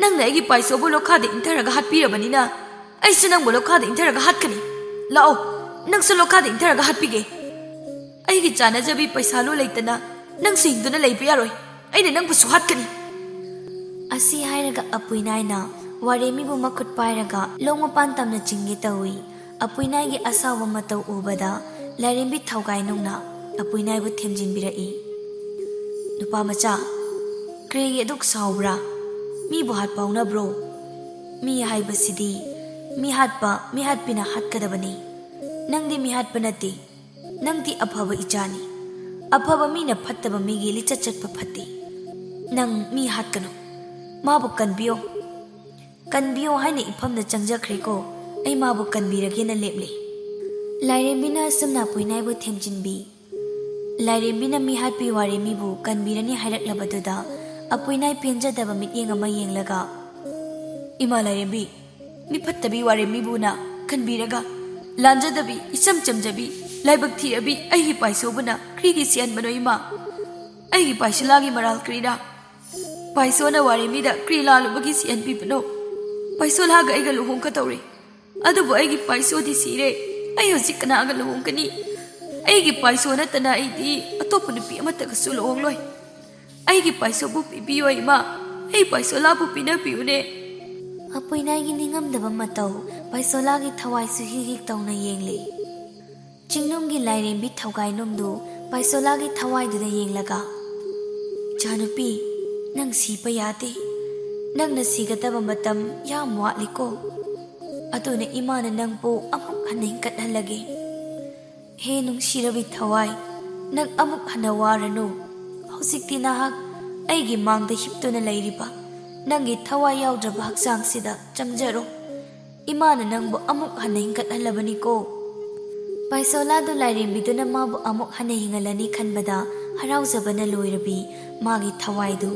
ꯅꯪꯅ ꯑꯩꯒꯤ ꯄꯥꯏꯁꯣꯕꯨ ꯂꯣꯈꯥꯗ ꯏꯟꯊꯔꯒ ꯍꯥꯠꯄꯤꯔꯕꯅꯤꯅ ꯑꯩꯁꯨ ꯅꯪꯕꯨ ꯂꯣꯈꯥꯗ ꯏꯟꯊꯔꯒ ꯍꯥꯠꯀꯅꯤ꯫ ꯂꯥꯛꯑꯣ, ꯅꯪꯁꯨ ꯂꯣꯈꯥꯗ ꯏꯟꯊꯔꯒ ꯍꯥꯠꯄꯤꯒꯦ꯫ ꯑꯩꯒꯤ ꯆꯥꯅꯖꯕꯤ ꯄꯩꯁꯥ ꯂꯣ ꯂꯩꯇꯅ ꯅꯪꯁꯨ ꯍꯤꯡꯗꯨꯅ ꯂꯩꯕ ꯌꯥꯔꯣꯏ꯫ ꯑꯩꯅ ꯅꯪꯕꯨꯁꯨ ꯍꯥꯠꯀꯅꯤ꯫" ꯑꯁꯤ ꯍꯥꯏꯔꯒ ꯑꯄꯨꯏꯅꯥꯏꯅ ꯋꯥꯔꯦꯃꯤꯕꯨ ꯃꯈꯨꯠ ꯄꯥꯏꯔꯒ ꯂꯣꯡ ꯃꯄꯥꯟ ꯇꯝꯅ ꯆꯤꯡꯒꯦ ꯇꯧꯏ꯫ ꯑꯄꯨꯏꯅꯥꯏꯒꯤ ꯑꯁꯥꯎꯕ ꯃꯇꯧ ꯎꯕꯗ ꯂꯥꯏꯔꯦꯝꯕꯤ ꯊꯧꯒꯥꯏꯅꯨꯡꯅ ꯑꯄꯨꯏꯅꯥꯏꯕꯨ ꯊꯦꯝꯖꯤꯟꯕꯤꯔꯛꯏ꯫ "ꯅꯨꯄꯥ ꯃꯆꯥ, ꯀꯔꯤꯒꯤ ꯑꯗꯨꯛ ꯁꯥꯎꯕ꯭ꯔꯥ? ꯃꯤꯕꯨ ꯍꯥꯠꯄ ꯍꯧꯅꯕ꯭ꯔꯣ? ꯃꯤ ꯍꯥꯏꯕꯁꯤꯗꯤ ꯃꯤ ꯍꯥꯠꯄ, ꯃꯤ ꯍꯥꯠꯄꯤꯅ ꯍꯥꯠꯀꯗꯕꯅꯤ꯫ ꯅꯪꯗꯤ ꯃꯤ ꯍꯥꯠꯄ ꯅꯠꯇꯦ꯫ ꯅꯪꯗꯤ ꯑꯐꯕ ꯏꯆꯥꯅꯤ꯫ ꯑꯐꯕ ꯃꯤꯅ ꯐꯠꯇꯕ ꯃꯤꯒꯤ ꯂꯤꯆꯠ ꯆꯠꯄ ꯐꯠꯇꯦ꯫ ꯅꯪ ꯃꯤ ꯍꯥꯠꯀꯅꯨ꯫ ꯃꯥꯕꯨ ꯀꯟꯕꯤꯌꯣ꯫ ꯀꯟꯕꯤꯌꯣ ꯍꯥꯏꯅ ꯏꯐꯝꯗ ꯆꯪꯖꯈ꯭ꯔꯦꯀꯣ꯫ ꯑꯩ ꯃꯥꯕꯨ ꯀꯟꯕꯤꯔꯒꯦꯅ ꯂꯦꯞꯂꯦ꯫" ꯂꯥꯏꯔꯦꯝꯕꯤꯅ ꯑꯁꯨꯝꯅ ꯑꯄꯨꯏꯅꯥꯏꯕꯨ ꯊꯦꯝꯖꯤꯟꯕꯤ꯫ ꯂꯥꯏꯔꯦꯝꯕꯤꯅ ꯃꯤꯍꯥꯠꯄꯤ ꯋꯥꯔꯦꯝꯕꯤꯕꯨ ꯀꯟꯕꯤꯔꯅꯤ ꯍꯥꯏꯔꯛꯂꯕꯗꯨꯗ ꯑꯄꯨꯏꯅꯥꯏ ꯄꯦꯟꯖꯗꯕ ꯃꯤꯠꯌꯦꯡ ꯑꯃ ꯌꯦꯡꯂꯒ, "ꯏꯃꯥ ꯂꯥꯏꯔꯦꯝꯕꯤ, ꯃꯤ ꯐꯠꯇꯕꯤ ꯋꯥꯔꯦꯝꯕꯤꯕꯨꯅ ꯀꯟꯕꯤꯔꯒ ꯂꯥꯟꯖꯗꯕꯤ, ꯏꯆꯝ ꯆꯝꯖꯕꯤ, ꯂꯥꯏꯕꯛ ꯊꯤꯔꯕꯤ ꯑꯩꯒꯤ ꯄꯥꯏꯁꯣꯕꯨꯅ ꯀ꯭ꯔꯤꯒꯤ ꯁꯤꯍꯟꯕꯅꯣ ꯏꯃꯥ? ꯑꯩꯒꯤ ꯄꯥꯏꯁꯣꯂꯥꯒꯤ ꯃꯔꯥꯜ ꯀ꯭ꯔꯤꯔꯥ? ꯄꯥꯏꯁꯣꯅ ꯋꯥꯔꯦꯝꯕꯤꯗ ꯀ꯭ꯔꯤ ꯂꯥꯜꯂꯨꯕꯒꯤ ꯁꯤꯍꯟꯕꯤꯕꯅꯣ? ꯄꯥꯏꯁꯣꯂꯥꯒ ꯑꯩꯒ ꯂꯨꯍꯣꯡꯒꯗꯧꯔꯦ꯫ ꯑꯗꯨꯕꯨ ꯑꯩꯒꯤ ꯄꯥꯏꯁꯣꯗꯤ ꯁꯤꯔꯦ꯫ ꯑꯩ ꯍꯧꯖꯤꯛ ꯀꯅꯥꯒ ꯂꯨꯍꯣꯡꯒꯅꯤ? ꯑꯩꯒꯤ ꯄꯥꯏꯁꯣ ꯅꯠꯇꯅ ꯑꯩꯗꯤ ꯑꯇꯣꯞꯄ ꯅꯨꯄꯤ ꯑꯃꯠꯇꯒꯁꯨ ꯂꯨꯍꯣꯡꯂꯣꯏ꯫ ꯑꯩꯒꯤ ꯄꯥꯏꯁꯣꯕꯨ ꯄꯤꯕꯤꯌꯣ ꯏꯃꯥ꯫ ꯑꯩ ꯄꯥꯏꯁꯣꯂꯥꯕꯨ ꯄꯤꯅꯕꯤꯌꯨꯅꯦ꯫" ꯑꯄꯨꯏꯅꯥꯏꯒꯤ ꯅꯤꯡꯉꯝꯗꯕ ꯃꯇꯧ ꯄꯥꯏꯁꯣꯂꯥꯒꯤ ꯊꯋꯥꯏꯁꯨ ꯍꯤꯛ ꯍꯤꯛ ꯇꯧꯅ ꯌꯦꯡꯂꯤ꯫ ꯆꯤꯡꯅꯨꯡꯒꯤ ꯂꯥꯏꯔꯦꯝꯕꯤ ꯊꯧꯒꯥꯏꯅꯨꯡꯗꯨ ꯄꯥꯏꯁꯣꯂꯥꯒꯤ ꯊꯋꯥꯏꯗꯨꯗ ꯌꯦꯡꯂꯒ, "ꯏꯆꯥꯅꯨꯄꯤ, ꯅꯪ ꯁꯤꯕ ꯌꯥꯗꯦ꯫ ꯅꯪꯅ ꯁꯤꯒꯗꯕ ꯃꯇꯝ ꯌꯥꯝ ꯋꯥꯠꯂꯤꯀꯣ꯫ ꯑꯗꯨꯅ ꯏꯃꯥꯅ ꯅꯪꯕꯨ ꯑꯃꯨꯛ ꯍꯟꯅ ꯍꯤꯡꯒꯠꯍꯜꯂꯒꯦ꯫ ꯍꯦ ꯅꯨꯡꯁꯤꯔꯕꯤ ꯊꯋꯥꯏ, ꯅꯪ ꯑꯃꯨꯛ ꯍꯟꯅ ꯋꯥꯔꯅꯨ꯫ ꯍꯧꯖꯤꯛꯇꯤ ꯅꯍꯥꯛ ꯑꯩꯒꯤ ꯃꯥꯡꯗ ꯍꯤꯞꯇꯨꯅ ꯂꯩꯔꯤꯕ ꯅꯪꯒꯤ ꯊꯋꯥꯏ ꯌꯥꯎꯗ꯭ꯔꯕ ꯍꯛꯆꯥꯡꯁꯤꯗ ꯆꯪꯖꯔꯣ꯫ ꯏꯃꯥꯅ ꯅꯪꯕꯨ ꯑꯃꯨꯛ ꯍꯟꯅ ꯍꯤꯡꯒꯠꯍꯜꯂꯕꯅꯤꯀꯣ꯫" ꯄꯥꯏꯁꯣꯂꯥꯗꯨ ꯂꯥꯏꯔꯦꯝꯕꯤꯗꯨꯅ ꯃꯥꯕꯨ ꯑꯃꯨꯛ ꯍꯟꯅ ꯍꯤꯡꯍꯜꯂꯅꯤ ꯈꯟꯕꯗ ꯍꯔꯥꯎꯖꯕꯅ ꯂꯣꯏꯔꯕꯤ ꯃꯥꯒꯤ ꯊꯋꯥꯏꯗꯨ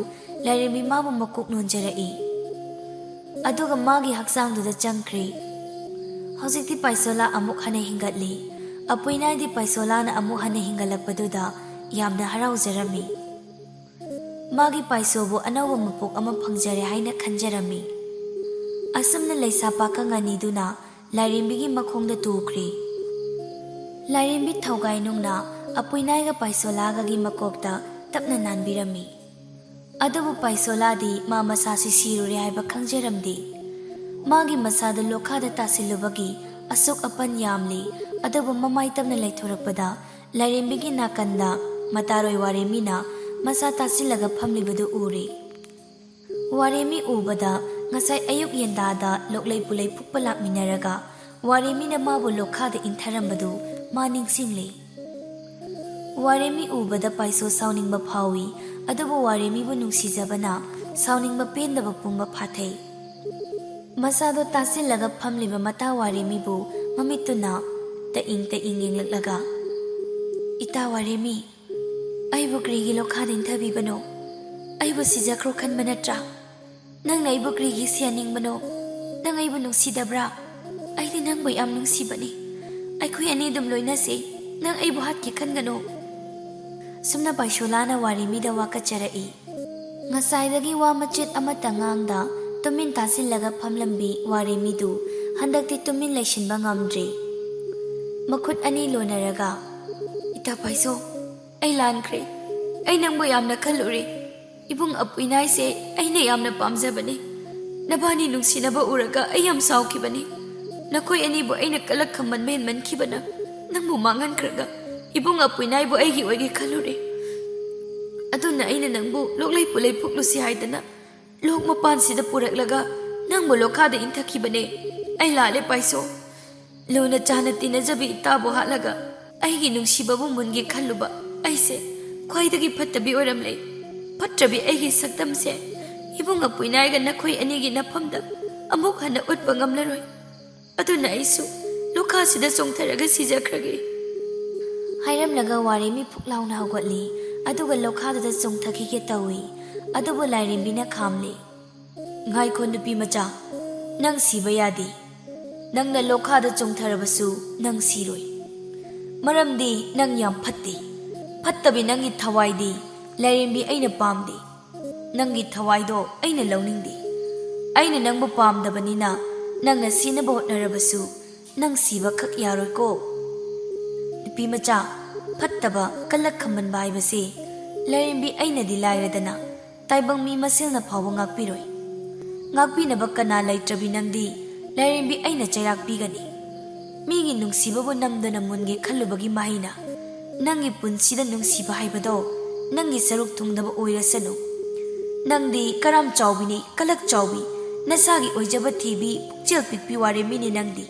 ꯂꯥꯏꯔꯦꯝꯕꯤ ꯃꯥꯕꯨ ꯃꯀꯣꯛ ꯅꯣꯟꯖꯔꯛꯏ꯫ ꯑꯗꯨꯒ ꯃꯥꯒꯤ ꯍꯛꯆꯥꯡꯗꯨꯗ ꯆꯪꯈ꯭ꯔꯦ꯫ ꯍꯧꯖꯤꯛꯇꯤ ꯄꯥꯏꯁꯣꯂꯥ ꯑꯃꯨꯛ ꯍꯟꯅ ꯍꯤꯡꯒꯠꯂꯤ꯫ ꯑꯄꯨꯏꯅꯥꯏꯗꯤ ꯄꯥꯏꯁꯣꯂꯥꯅ ꯑꯃꯨꯛ ꯍꯟꯅ ꯍꯤꯡꯒꯠꯂꯛꯄꯗꯨꯗ ꯌꯥꯝꯅ ꯍꯔꯥꯎꯖꯔꯝꯃꯤ꯫ ꯃꯥꯒꯤ ꯄꯥꯏꯁꯣꯕꯨ ꯑꯅꯧꯕ ꯃꯄꯣꯛ ꯑꯃ ꯐꯪꯖꯔꯦ ꯍꯥꯏꯅ ꯈꯟꯖꯔꯝꯃꯤ꯫ ꯑꯁꯨꯝꯅ ꯂꯩꯁꯥ ꯄꯥꯈꯪ ꯑꯅꯤꯗꯨꯅ ꯂꯥꯏꯔꯦꯝꯕꯤꯒꯤ ꯃꯈꯣꯡꯗ ꯇꯨꯈ꯭ꯔꯦ꯫ ꯂꯥꯏꯔꯦꯝꯕꯤ ꯊꯧꯒꯥꯏꯅꯨꯡꯅ ꯑꯄꯨꯏꯅꯥꯏꯒ ꯄꯥꯏꯁꯣꯂꯥꯒꯒꯤ ꯃꯀꯣꯛꯇ ꯇꯞꯅ ꯅꯥꯟꯕꯤꯔꯝꯃꯤ꯫ ꯑꯗꯨꯕꯨ ꯄꯥꯏꯁꯣꯂꯥꯗꯤ ꯃꯥ ꯃꯁꯥꯁꯤ ꯁꯤꯔꯨꯔꯦ ꯍꯥꯏꯕ ꯈꯪꯖꯔꯝꯗꯦ꯫ ꯃꯥꯒꯤ ꯃꯁꯥꯗꯨ ꯂꯣꯈꯥꯗ ꯇꯥꯁꯤꯜꯂꯨꯕꯒꯤ ꯑꯁꯣꯛ ꯑꯄꯟ ꯌꯥꯝꯂꯤ꯫ ꯑꯗꯨꯕꯨ ꯃꯃꯥꯏ ꯇꯞꯅ ꯂꯩꯊꯣꯔꯛꯄꯗ ꯂꯥꯏꯔꯦꯝꯕꯤꯒꯤ ꯅꯥꯀꯟꯗ ꯃꯇꯥꯔꯣꯏ ꯋꯥꯔꯦꯝꯃꯤꯅ ꯃꯁꯥ ꯇꯥꯁꯤꯜꯂꯒ ꯐꯝꯂꯤꯕꯗꯨ ꯎꯔꯦ꯫ ꯋꯥꯔꯦꯝꯃꯤ ꯎꯕꯗ ꯉꯁꯥꯏ ꯑꯌꯨꯛ ꯌꯦꯟꯗꯥꯗ ꯂꯣꯛꯂꯩ ꯄꯨꯂꯩ ꯐꯨꯛꯄ ꯂꯥꯛꯃꯤꯟꯅꯔꯒ ꯋꯥꯔꯦꯝꯃꯤꯅ ꯃꯥꯕꯨ ꯂꯣꯈꯥꯗ ꯏꯟꯊꯔꯝꯕꯗꯨ ꯃꯥ ꯅꯤꯡꯁꯤꯡꯂꯦ꯫ ꯋꯥꯔꯦꯝꯃꯤ ꯎꯕꯗ ꯄꯥꯏꯁꯣ ꯁꯥꯎꯅꯤꯡꯕ ꯐꯥꯎꯏ, ꯑꯗꯨꯕꯨ ꯋꯥꯔꯦꯝꯃꯤꯕꯨ ꯅꯨꯡꯁꯤꯖꯕꯅ ꯁꯥꯎꯅꯤꯡꯕ ꯄꯦꯟꯗꯕ ꯄꯨꯝꯕ ꯐꯥꯊꯩ꯫ ꯃꯁꯥꯗꯣ ꯇꯥꯁꯤꯜꯂꯒ ꯐꯝꯂꯤꯕ ꯃꯇꯥ ꯋꯥꯔꯦꯝꯃꯤꯕꯨ ꯃꯃꯤꯠꯇꯨꯅ ꯇꯛꯏꯪ ꯇꯛꯏꯪ ꯌꯦꯡꯂꯛꯂꯒ, "ꯏꯇꯥ ꯋꯥꯔꯦꯝꯃꯤ, ꯑꯩꯕꯨ ꯀꯔꯤꯒꯤ ꯂꯣꯈꯥꯗ ꯏꯟꯊꯕꯤꯕꯅꯣ? ꯑꯩꯕꯨ ꯁꯤꯖꯈ꯭ꯔꯣ ꯈꯟꯕ ꯅꯠꯇ꯭ꯔꯥ? ꯅꯪꯅ ꯑꯩꯕꯨ ꯀꯔꯤꯒꯤ ꯁꯤꯍꯟꯅꯤꯡꯕꯅꯣ? ꯅꯪ ꯑꯩꯕꯨ ꯅꯨꯡꯁꯤꯗꯕ꯭ꯔꯥ? ꯑꯩꯗꯤ ꯅꯪꯕꯨ ꯌꯥꯝ ꯅꯨꯡꯁꯤꯕꯅꯤ꯫ ꯑꯩꯈꯣꯏ ꯑꯅꯤ ꯑꯗꯨꯝ ꯂꯣꯏꯅꯁꯤ꯫ ꯅꯪ ꯑꯩꯕꯨ ꯍꯥꯠꯀꯦ ꯈꯟꯒꯅꯨ꯫ ꯁꯨꯝꯅ ꯄꯥꯏꯁꯣꯂꯥꯅ ꯋꯥꯔꯦꯝꯕꯤꯗ ꯋꯥꯀꯠꯆꯔꯛꯏ꯫ ꯉꯁꯥꯏꯗꯒꯤ ꯋꯥ ꯃꯆꯦꯠ ꯑꯃꯠꯇ ꯉꯥꯡꯗ ꯇꯨꯃꯤꯟ ꯇꯥꯁꯤꯜꯂꯒ ꯐꯝꯂꯝꯕꯤ ꯋꯥꯔꯦꯝꯕꯤꯗꯨ ꯍꯟꯗꯛꯇꯤ ꯇꯨꯃꯤꯟ ꯂꯩꯁꯤꯟꯕ ꯉꯝꯗ꯭ꯔꯦ꯫ ꯃꯈꯨꯠ ꯑꯅꯤ ꯂꯣꯟꯅꯔꯒ, "ꯏꯇꯥ ꯄꯥꯏꯁꯣ, ꯑꯩ ꯂꯥꯟꯈ꯭ꯔꯦ꯫ ꯑꯩ ꯅꯪꯕꯨ ꯌꯥꯝꯅ ꯈꯜꯂꯨꯔꯦ꯫ ꯏꯕꯨꯡ ꯑꯄꯨꯏꯅꯥꯏꯁꯦ ꯑꯩꯅ ꯌꯥꯝꯅ ꯄꯥꯝꯖꯕꯅꯤ꯫ ꯅꯕꯥꯅꯤ ꯅꯨꯡꯁꯤꯅꯕ ꯎꯔꯒ ꯑꯩ ꯌꯥꯝ ꯁꯥꯎꯈꯤꯕꯅꯤ꯫ ꯅꯈꯣꯏ ꯑꯅꯤꯕꯨ ꯑꯩꯅ ꯀꯂꯛ ꯈꯝꯃꯟꯕ ꯍꯦꯟꯃꯟꯈꯤꯕꯅ ꯅꯪꯕꯨ ꯃꯥꯡꯍꯟꯈ꯭ꯔꯒ ꯏꯕꯨꯡ ꯑꯄꯨꯏꯅꯥꯏꯕꯨ ꯑꯩꯒꯤ ꯑꯣꯏꯒꯦ ꯈꯜꯂꯨꯔꯦ꯫ ꯑꯗꯨꯅ ꯑꯩꯅ ꯅꯪꯕꯨ ꯂꯣꯛꯂꯩ ꯄꯨꯂꯩ ꯐꯨꯛꯂꯨꯁꯤ ꯍꯥꯏꯗꯅ ꯂꯣꯛ ꯃꯄꯥꯟꯁꯤꯗ ꯄꯨꯔꯛꯂꯒ ꯅꯪꯕꯨ ꯂꯣꯈꯥꯗ ꯏꯟꯊꯈꯤꯕꯅꯦ꯫ ꯑꯩ ꯂꯥꯜꯂꯦ ꯄꯥꯏꯁꯣ꯫ ꯂꯨꯅ ꯆꯥꯟꯅ ꯇꯤꯟꯅꯖꯕꯤ ꯏꯇꯥꯕꯨ ꯍꯥꯠꯂꯒ ꯑꯩꯒꯤ ꯅꯨꯡꯁꯤꯕꯕꯨ ꯃꯨꯟꯒꯦ ꯈꯜꯂꯨꯕ ꯑꯩꯁꯦ ꯈ꯭ꯋꯥꯏꯗꯒꯤ ꯐꯠꯇꯕꯤ ꯑꯣꯏꯔꯝꯂꯦ꯫ ꯐꯠꯇ꯭ꯔꯕꯤ ꯑꯩꯒꯤ ꯁꯛꯇꯝꯁꯦ ꯏꯕꯨꯡ ꯑꯄꯨꯏꯅꯥꯏꯒ ꯅꯈꯣꯏ ꯑꯅꯤꯒꯤ ꯅꯐꯝꯗ ꯑꯃꯨꯛ ꯍꯟꯅ ꯎꯠꯄ ꯉꯝꯂꯔꯣꯏ꯫ ꯑꯗꯨꯅ ꯑꯩꯁꯨ ꯂꯣꯈꯥꯁꯤꯗ ꯆꯣꯡꯊꯔꯒ ꯁꯤꯖꯈ꯭ꯔꯒꯦ꯫" ꯍꯥꯏꯔꯝꯂꯒ ꯋꯥꯔꯦꯝꯕꯤ ꯐꯨꯛ ꯂꯥꯎꯅ ꯍꯧꯒꯠꯂꯤ, ꯑꯗꯨꯒ ꯂꯣꯈꯥꯗꯨꯗ ꯆꯣꯡꯊꯈꯤꯒꯦ ꯇꯧꯏ꯫ ꯑꯗꯨꯕꯨ ꯂꯥꯏꯔꯦꯝꯕꯤꯅ ꯈꯥꯝꯂꯤ꯫ "ꯉꯥꯏꯈꯣ ꯅꯨꯄꯤ ꯃꯆꯥ, ꯅꯪ ꯁꯤꯕ ꯌꯥꯗꯦ꯫ ꯅꯪꯅ ꯂꯣꯈꯥꯗ ꯆꯣꯡꯊꯔꯕꯁꯨ ꯅꯪ ꯁꯤꯔꯣꯏ꯫ ꯃꯔꯝꯗꯤ ꯅꯪ ꯌꯥꯝ ꯐꯠꯇꯦ꯫ ꯐꯠꯇꯕꯤ ꯅꯪꯒꯤ ꯊꯋꯥꯏꯗꯤ ꯂꯥꯏꯔꯦꯝꯕꯤ ꯑꯩꯅ ꯄꯥꯝꯗꯦ꯫ ꯅꯪꯒꯤ ꯊꯋꯥꯏꯗꯣ ꯑꯩꯅ ꯂꯧꯅꯤꯡꯗꯦ꯫ ꯑꯩꯅ ꯅꯪꯕꯨ ꯄꯥꯝꯗꯕꯅꯤꯅ ꯅꯪꯅ ꯁꯤꯅꯕ ꯍꯣꯠꯅꯔꯕꯁꯨ ꯅꯪ ꯁꯤꯕ ꯈꯛ ꯌꯥꯔꯣꯏꯀꯣ꯫ ꯅꯨꯄꯤ ꯃꯆꯥ, ꯐꯠꯇꯕ ꯀꯂꯛ ꯈꯝꯕꯟꯕ ꯍꯥꯏꯕꯁꯤ ꯂꯥꯏꯔꯦꯝꯕꯤ ꯑꯩꯅꯗꯤ ꯂꯥꯏꯔꯗꯅ ꯇꯥꯏꯕꯪ ꯃꯤ ꯃꯁꯦꯜꯅ ꯐꯥꯎꯕ ꯉꯥꯛꯄꯤꯔꯣꯏ꯫ ꯉꯥꯛꯄꯤꯅꯕ ꯀꯅꯥ ꯂꯩꯇ꯭ꯔꯕꯤ ꯅꯪꯗꯤ ꯂꯥꯏꯔꯦꯝꯕꯤ ꯑꯩꯅ ꯆꯩꯔꯥꯛ ꯄꯤꯒꯅꯤ꯫ ꯃꯤꯒꯤ ꯅꯨꯡꯁꯤꯕꯕꯨ ꯅꯝꯗꯨꯅ ꯃꯨꯟꯒꯦ ꯈꯜꯂꯨꯕꯒꯤ ꯃꯍꯩꯅ ꯅꯪꯒꯤ ꯄꯨꯟꯁꯤꯗ ꯅꯨꯡꯁꯤꯕ ꯍꯥꯏꯕꯗꯣ ꯅꯪꯒꯤ ꯁꯔꯨꯛ ꯊꯨꯡꯗꯕ ꯑꯣꯏꯔꯁꯅꯨ꯫ ꯅꯪꯗꯤ ꯀꯔꯥꯝ ꯆꯥꯎꯕꯤꯅꯤ, ꯀꯂꯛ ꯆꯥꯎꯕꯤ, ꯅꯁꯥꯒꯤ ꯑꯣꯏꯖꯕ ꯊꯤꯕꯤ, ꯄꯨꯛꯆꯦꯜ ꯄꯤꯛꯄꯤ ꯋꯥꯔꯦꯝꯕꯤꯅꯤ ꯅꯪꯗꯤ꯫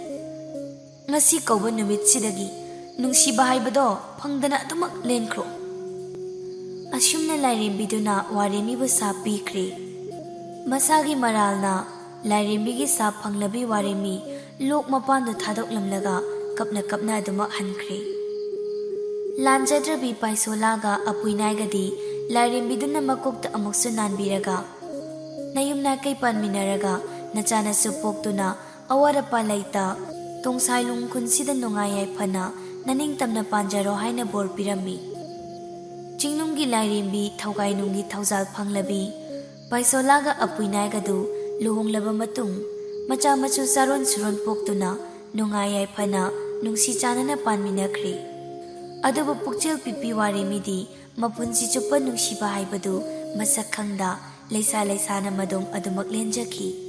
ꯉꯁꯤ ꯀꯧꯕ ꯅꯨꯃꯤꯠꯁꯤꯗꯒꯤ ꯅꯨꯡꯁꯤꯕ ꯍꯥꯏꯕꯗꯣ ꯐꯪꯗꯅ ꯑꯗꯨꯃꯛ ꯂꯦꯟꯈ꯭ꯔꯣ꯫" ꯑꯁꯨꯝꯅ ꯂꯥꯏꯔꯦꯝꯕꯤꯗꯨꯅ ꯋꯥꯔꯦꯝꯕꯤꯕꯨ ꯁꯥꯞ ꯄꯤꯈ꯭ꯔꯦ꯫ ꯃꯁꯥꯒꯤ ꯃꯔꯥꯜꯅ ꯂꯥꯏꯔꯦꯝꯕꯤꯒꯤ ꯁꯥꯞ ꯐꯪꯂꯕꯤ ꯋꯥꯔꯦꯝꯕꯤ ꯂꯣꯛ ꯃꯄꯥꯟꯗꯨ ꯊꯥꯗꯣꯛꯂꯝꯂꯒ ꯀꯞꯅ ꯀꯞꯅ ꯑꯗꯨꯃꯛ ꯍꯟꯈ꯭ꯔꯦ꯫ ꯂꯥꯟꯖꯗ꯭ꯔꯕꯤ ꯄꯥꯏꯁꯣꯂꯥꯒ ꯑꯄꯨꯏꯅꯥꯏꯒꯗꯤ ꯂꯥꯏꯔꯦꯝꯕꯤꯗꯨꯅ ꯃꯀꯣꯛꯇ ꯑꯃꯨꯛꯁꯨ ꯅꯥꯟꯕꯤꯔꯒ, ꯅꯌꯨꯝ ꯅꯥꯀꯩ ꯄꯥꯟꯃꯤꯟꯅꯔꯒ ꯅꯆꯥꯅꯁꯨ ꯄꯣꯛꯇꯨꯅ ꯑꯋꯥꯠ ꯑꯄꯥ ꯂꯩꯇ ꯇꯣꯡꯁꯥꯏ ꯂꯨꯡꯈꯨꯟꯁꯤꯗ ꯅꯨꯡꯉꯥꯏ ꯌꯥꯏꯐꯅ ꯅꯅꯤꯡꯇꯝꯅ ꯄꯥꯟꯖꯔꯣ ꯍꯥꯏꯅ ꯕꯣꯔ ꯄꯤꯔꯝꯃꯤ꯫ ꯆꯤꯡꯅꯨꯡꯒꯤ ꯂꯥꯏꯔꯦꯝꯕꯤ ꯊꯧꯒꯥꯏꯅꯨꯡꯒꯤ ꯊꯧꯖꯥꯜ ꯐꯪꯂꯕꯤ ꯄꯥꯏꯁꯣꯂꯥꯒ ꯑꯄꯨꯏꯅꯥꯏꯒꯗꯨ ꯂꯨꯍꯣꯡꯂꯕ ꯃꯇꯨꯡ ꯃꯆꯥ ꯃꯁꯨ ꯆꯥꯔꯣꯟ ꯁꯨꯔꯣꯟ ꯄꯣꯛꯇꯨꯅ ꯅꯨꯡꯉꯥꯏ ꯌꯥꯏꯐꯅ ꯅꯨꯡꯁꯤ ꯆꯥꯟꯅꯅ ꯄꯥꯟꯃꯤꯟꯅꯈ꯭ꯔꯦ꯫ ꯑꯗꯨꯕꯨ ꯄꯨꯛꯆꯦꯜ ꯄꯤꯛꯄꯤ ꯋꯥꯔꯦꯝꯕꯤꯗꯤ ꯃꯄꯨꯟꯁꯤ ꯆꯨꯞꯄ ꯅꯨꯡꯁꯤꯕ ꯍꯥꯏꯕꯗꯨ ꯃꯁꯛ ꯈꯪꯗ ꯂꯩꯁꯥ ꯂꯩꯁꯥꯅ ꯃꯗꯣꯝ ꯑꯗꯨꯃꯛ ꯂꯦꯟꯖꯈꯤ꯫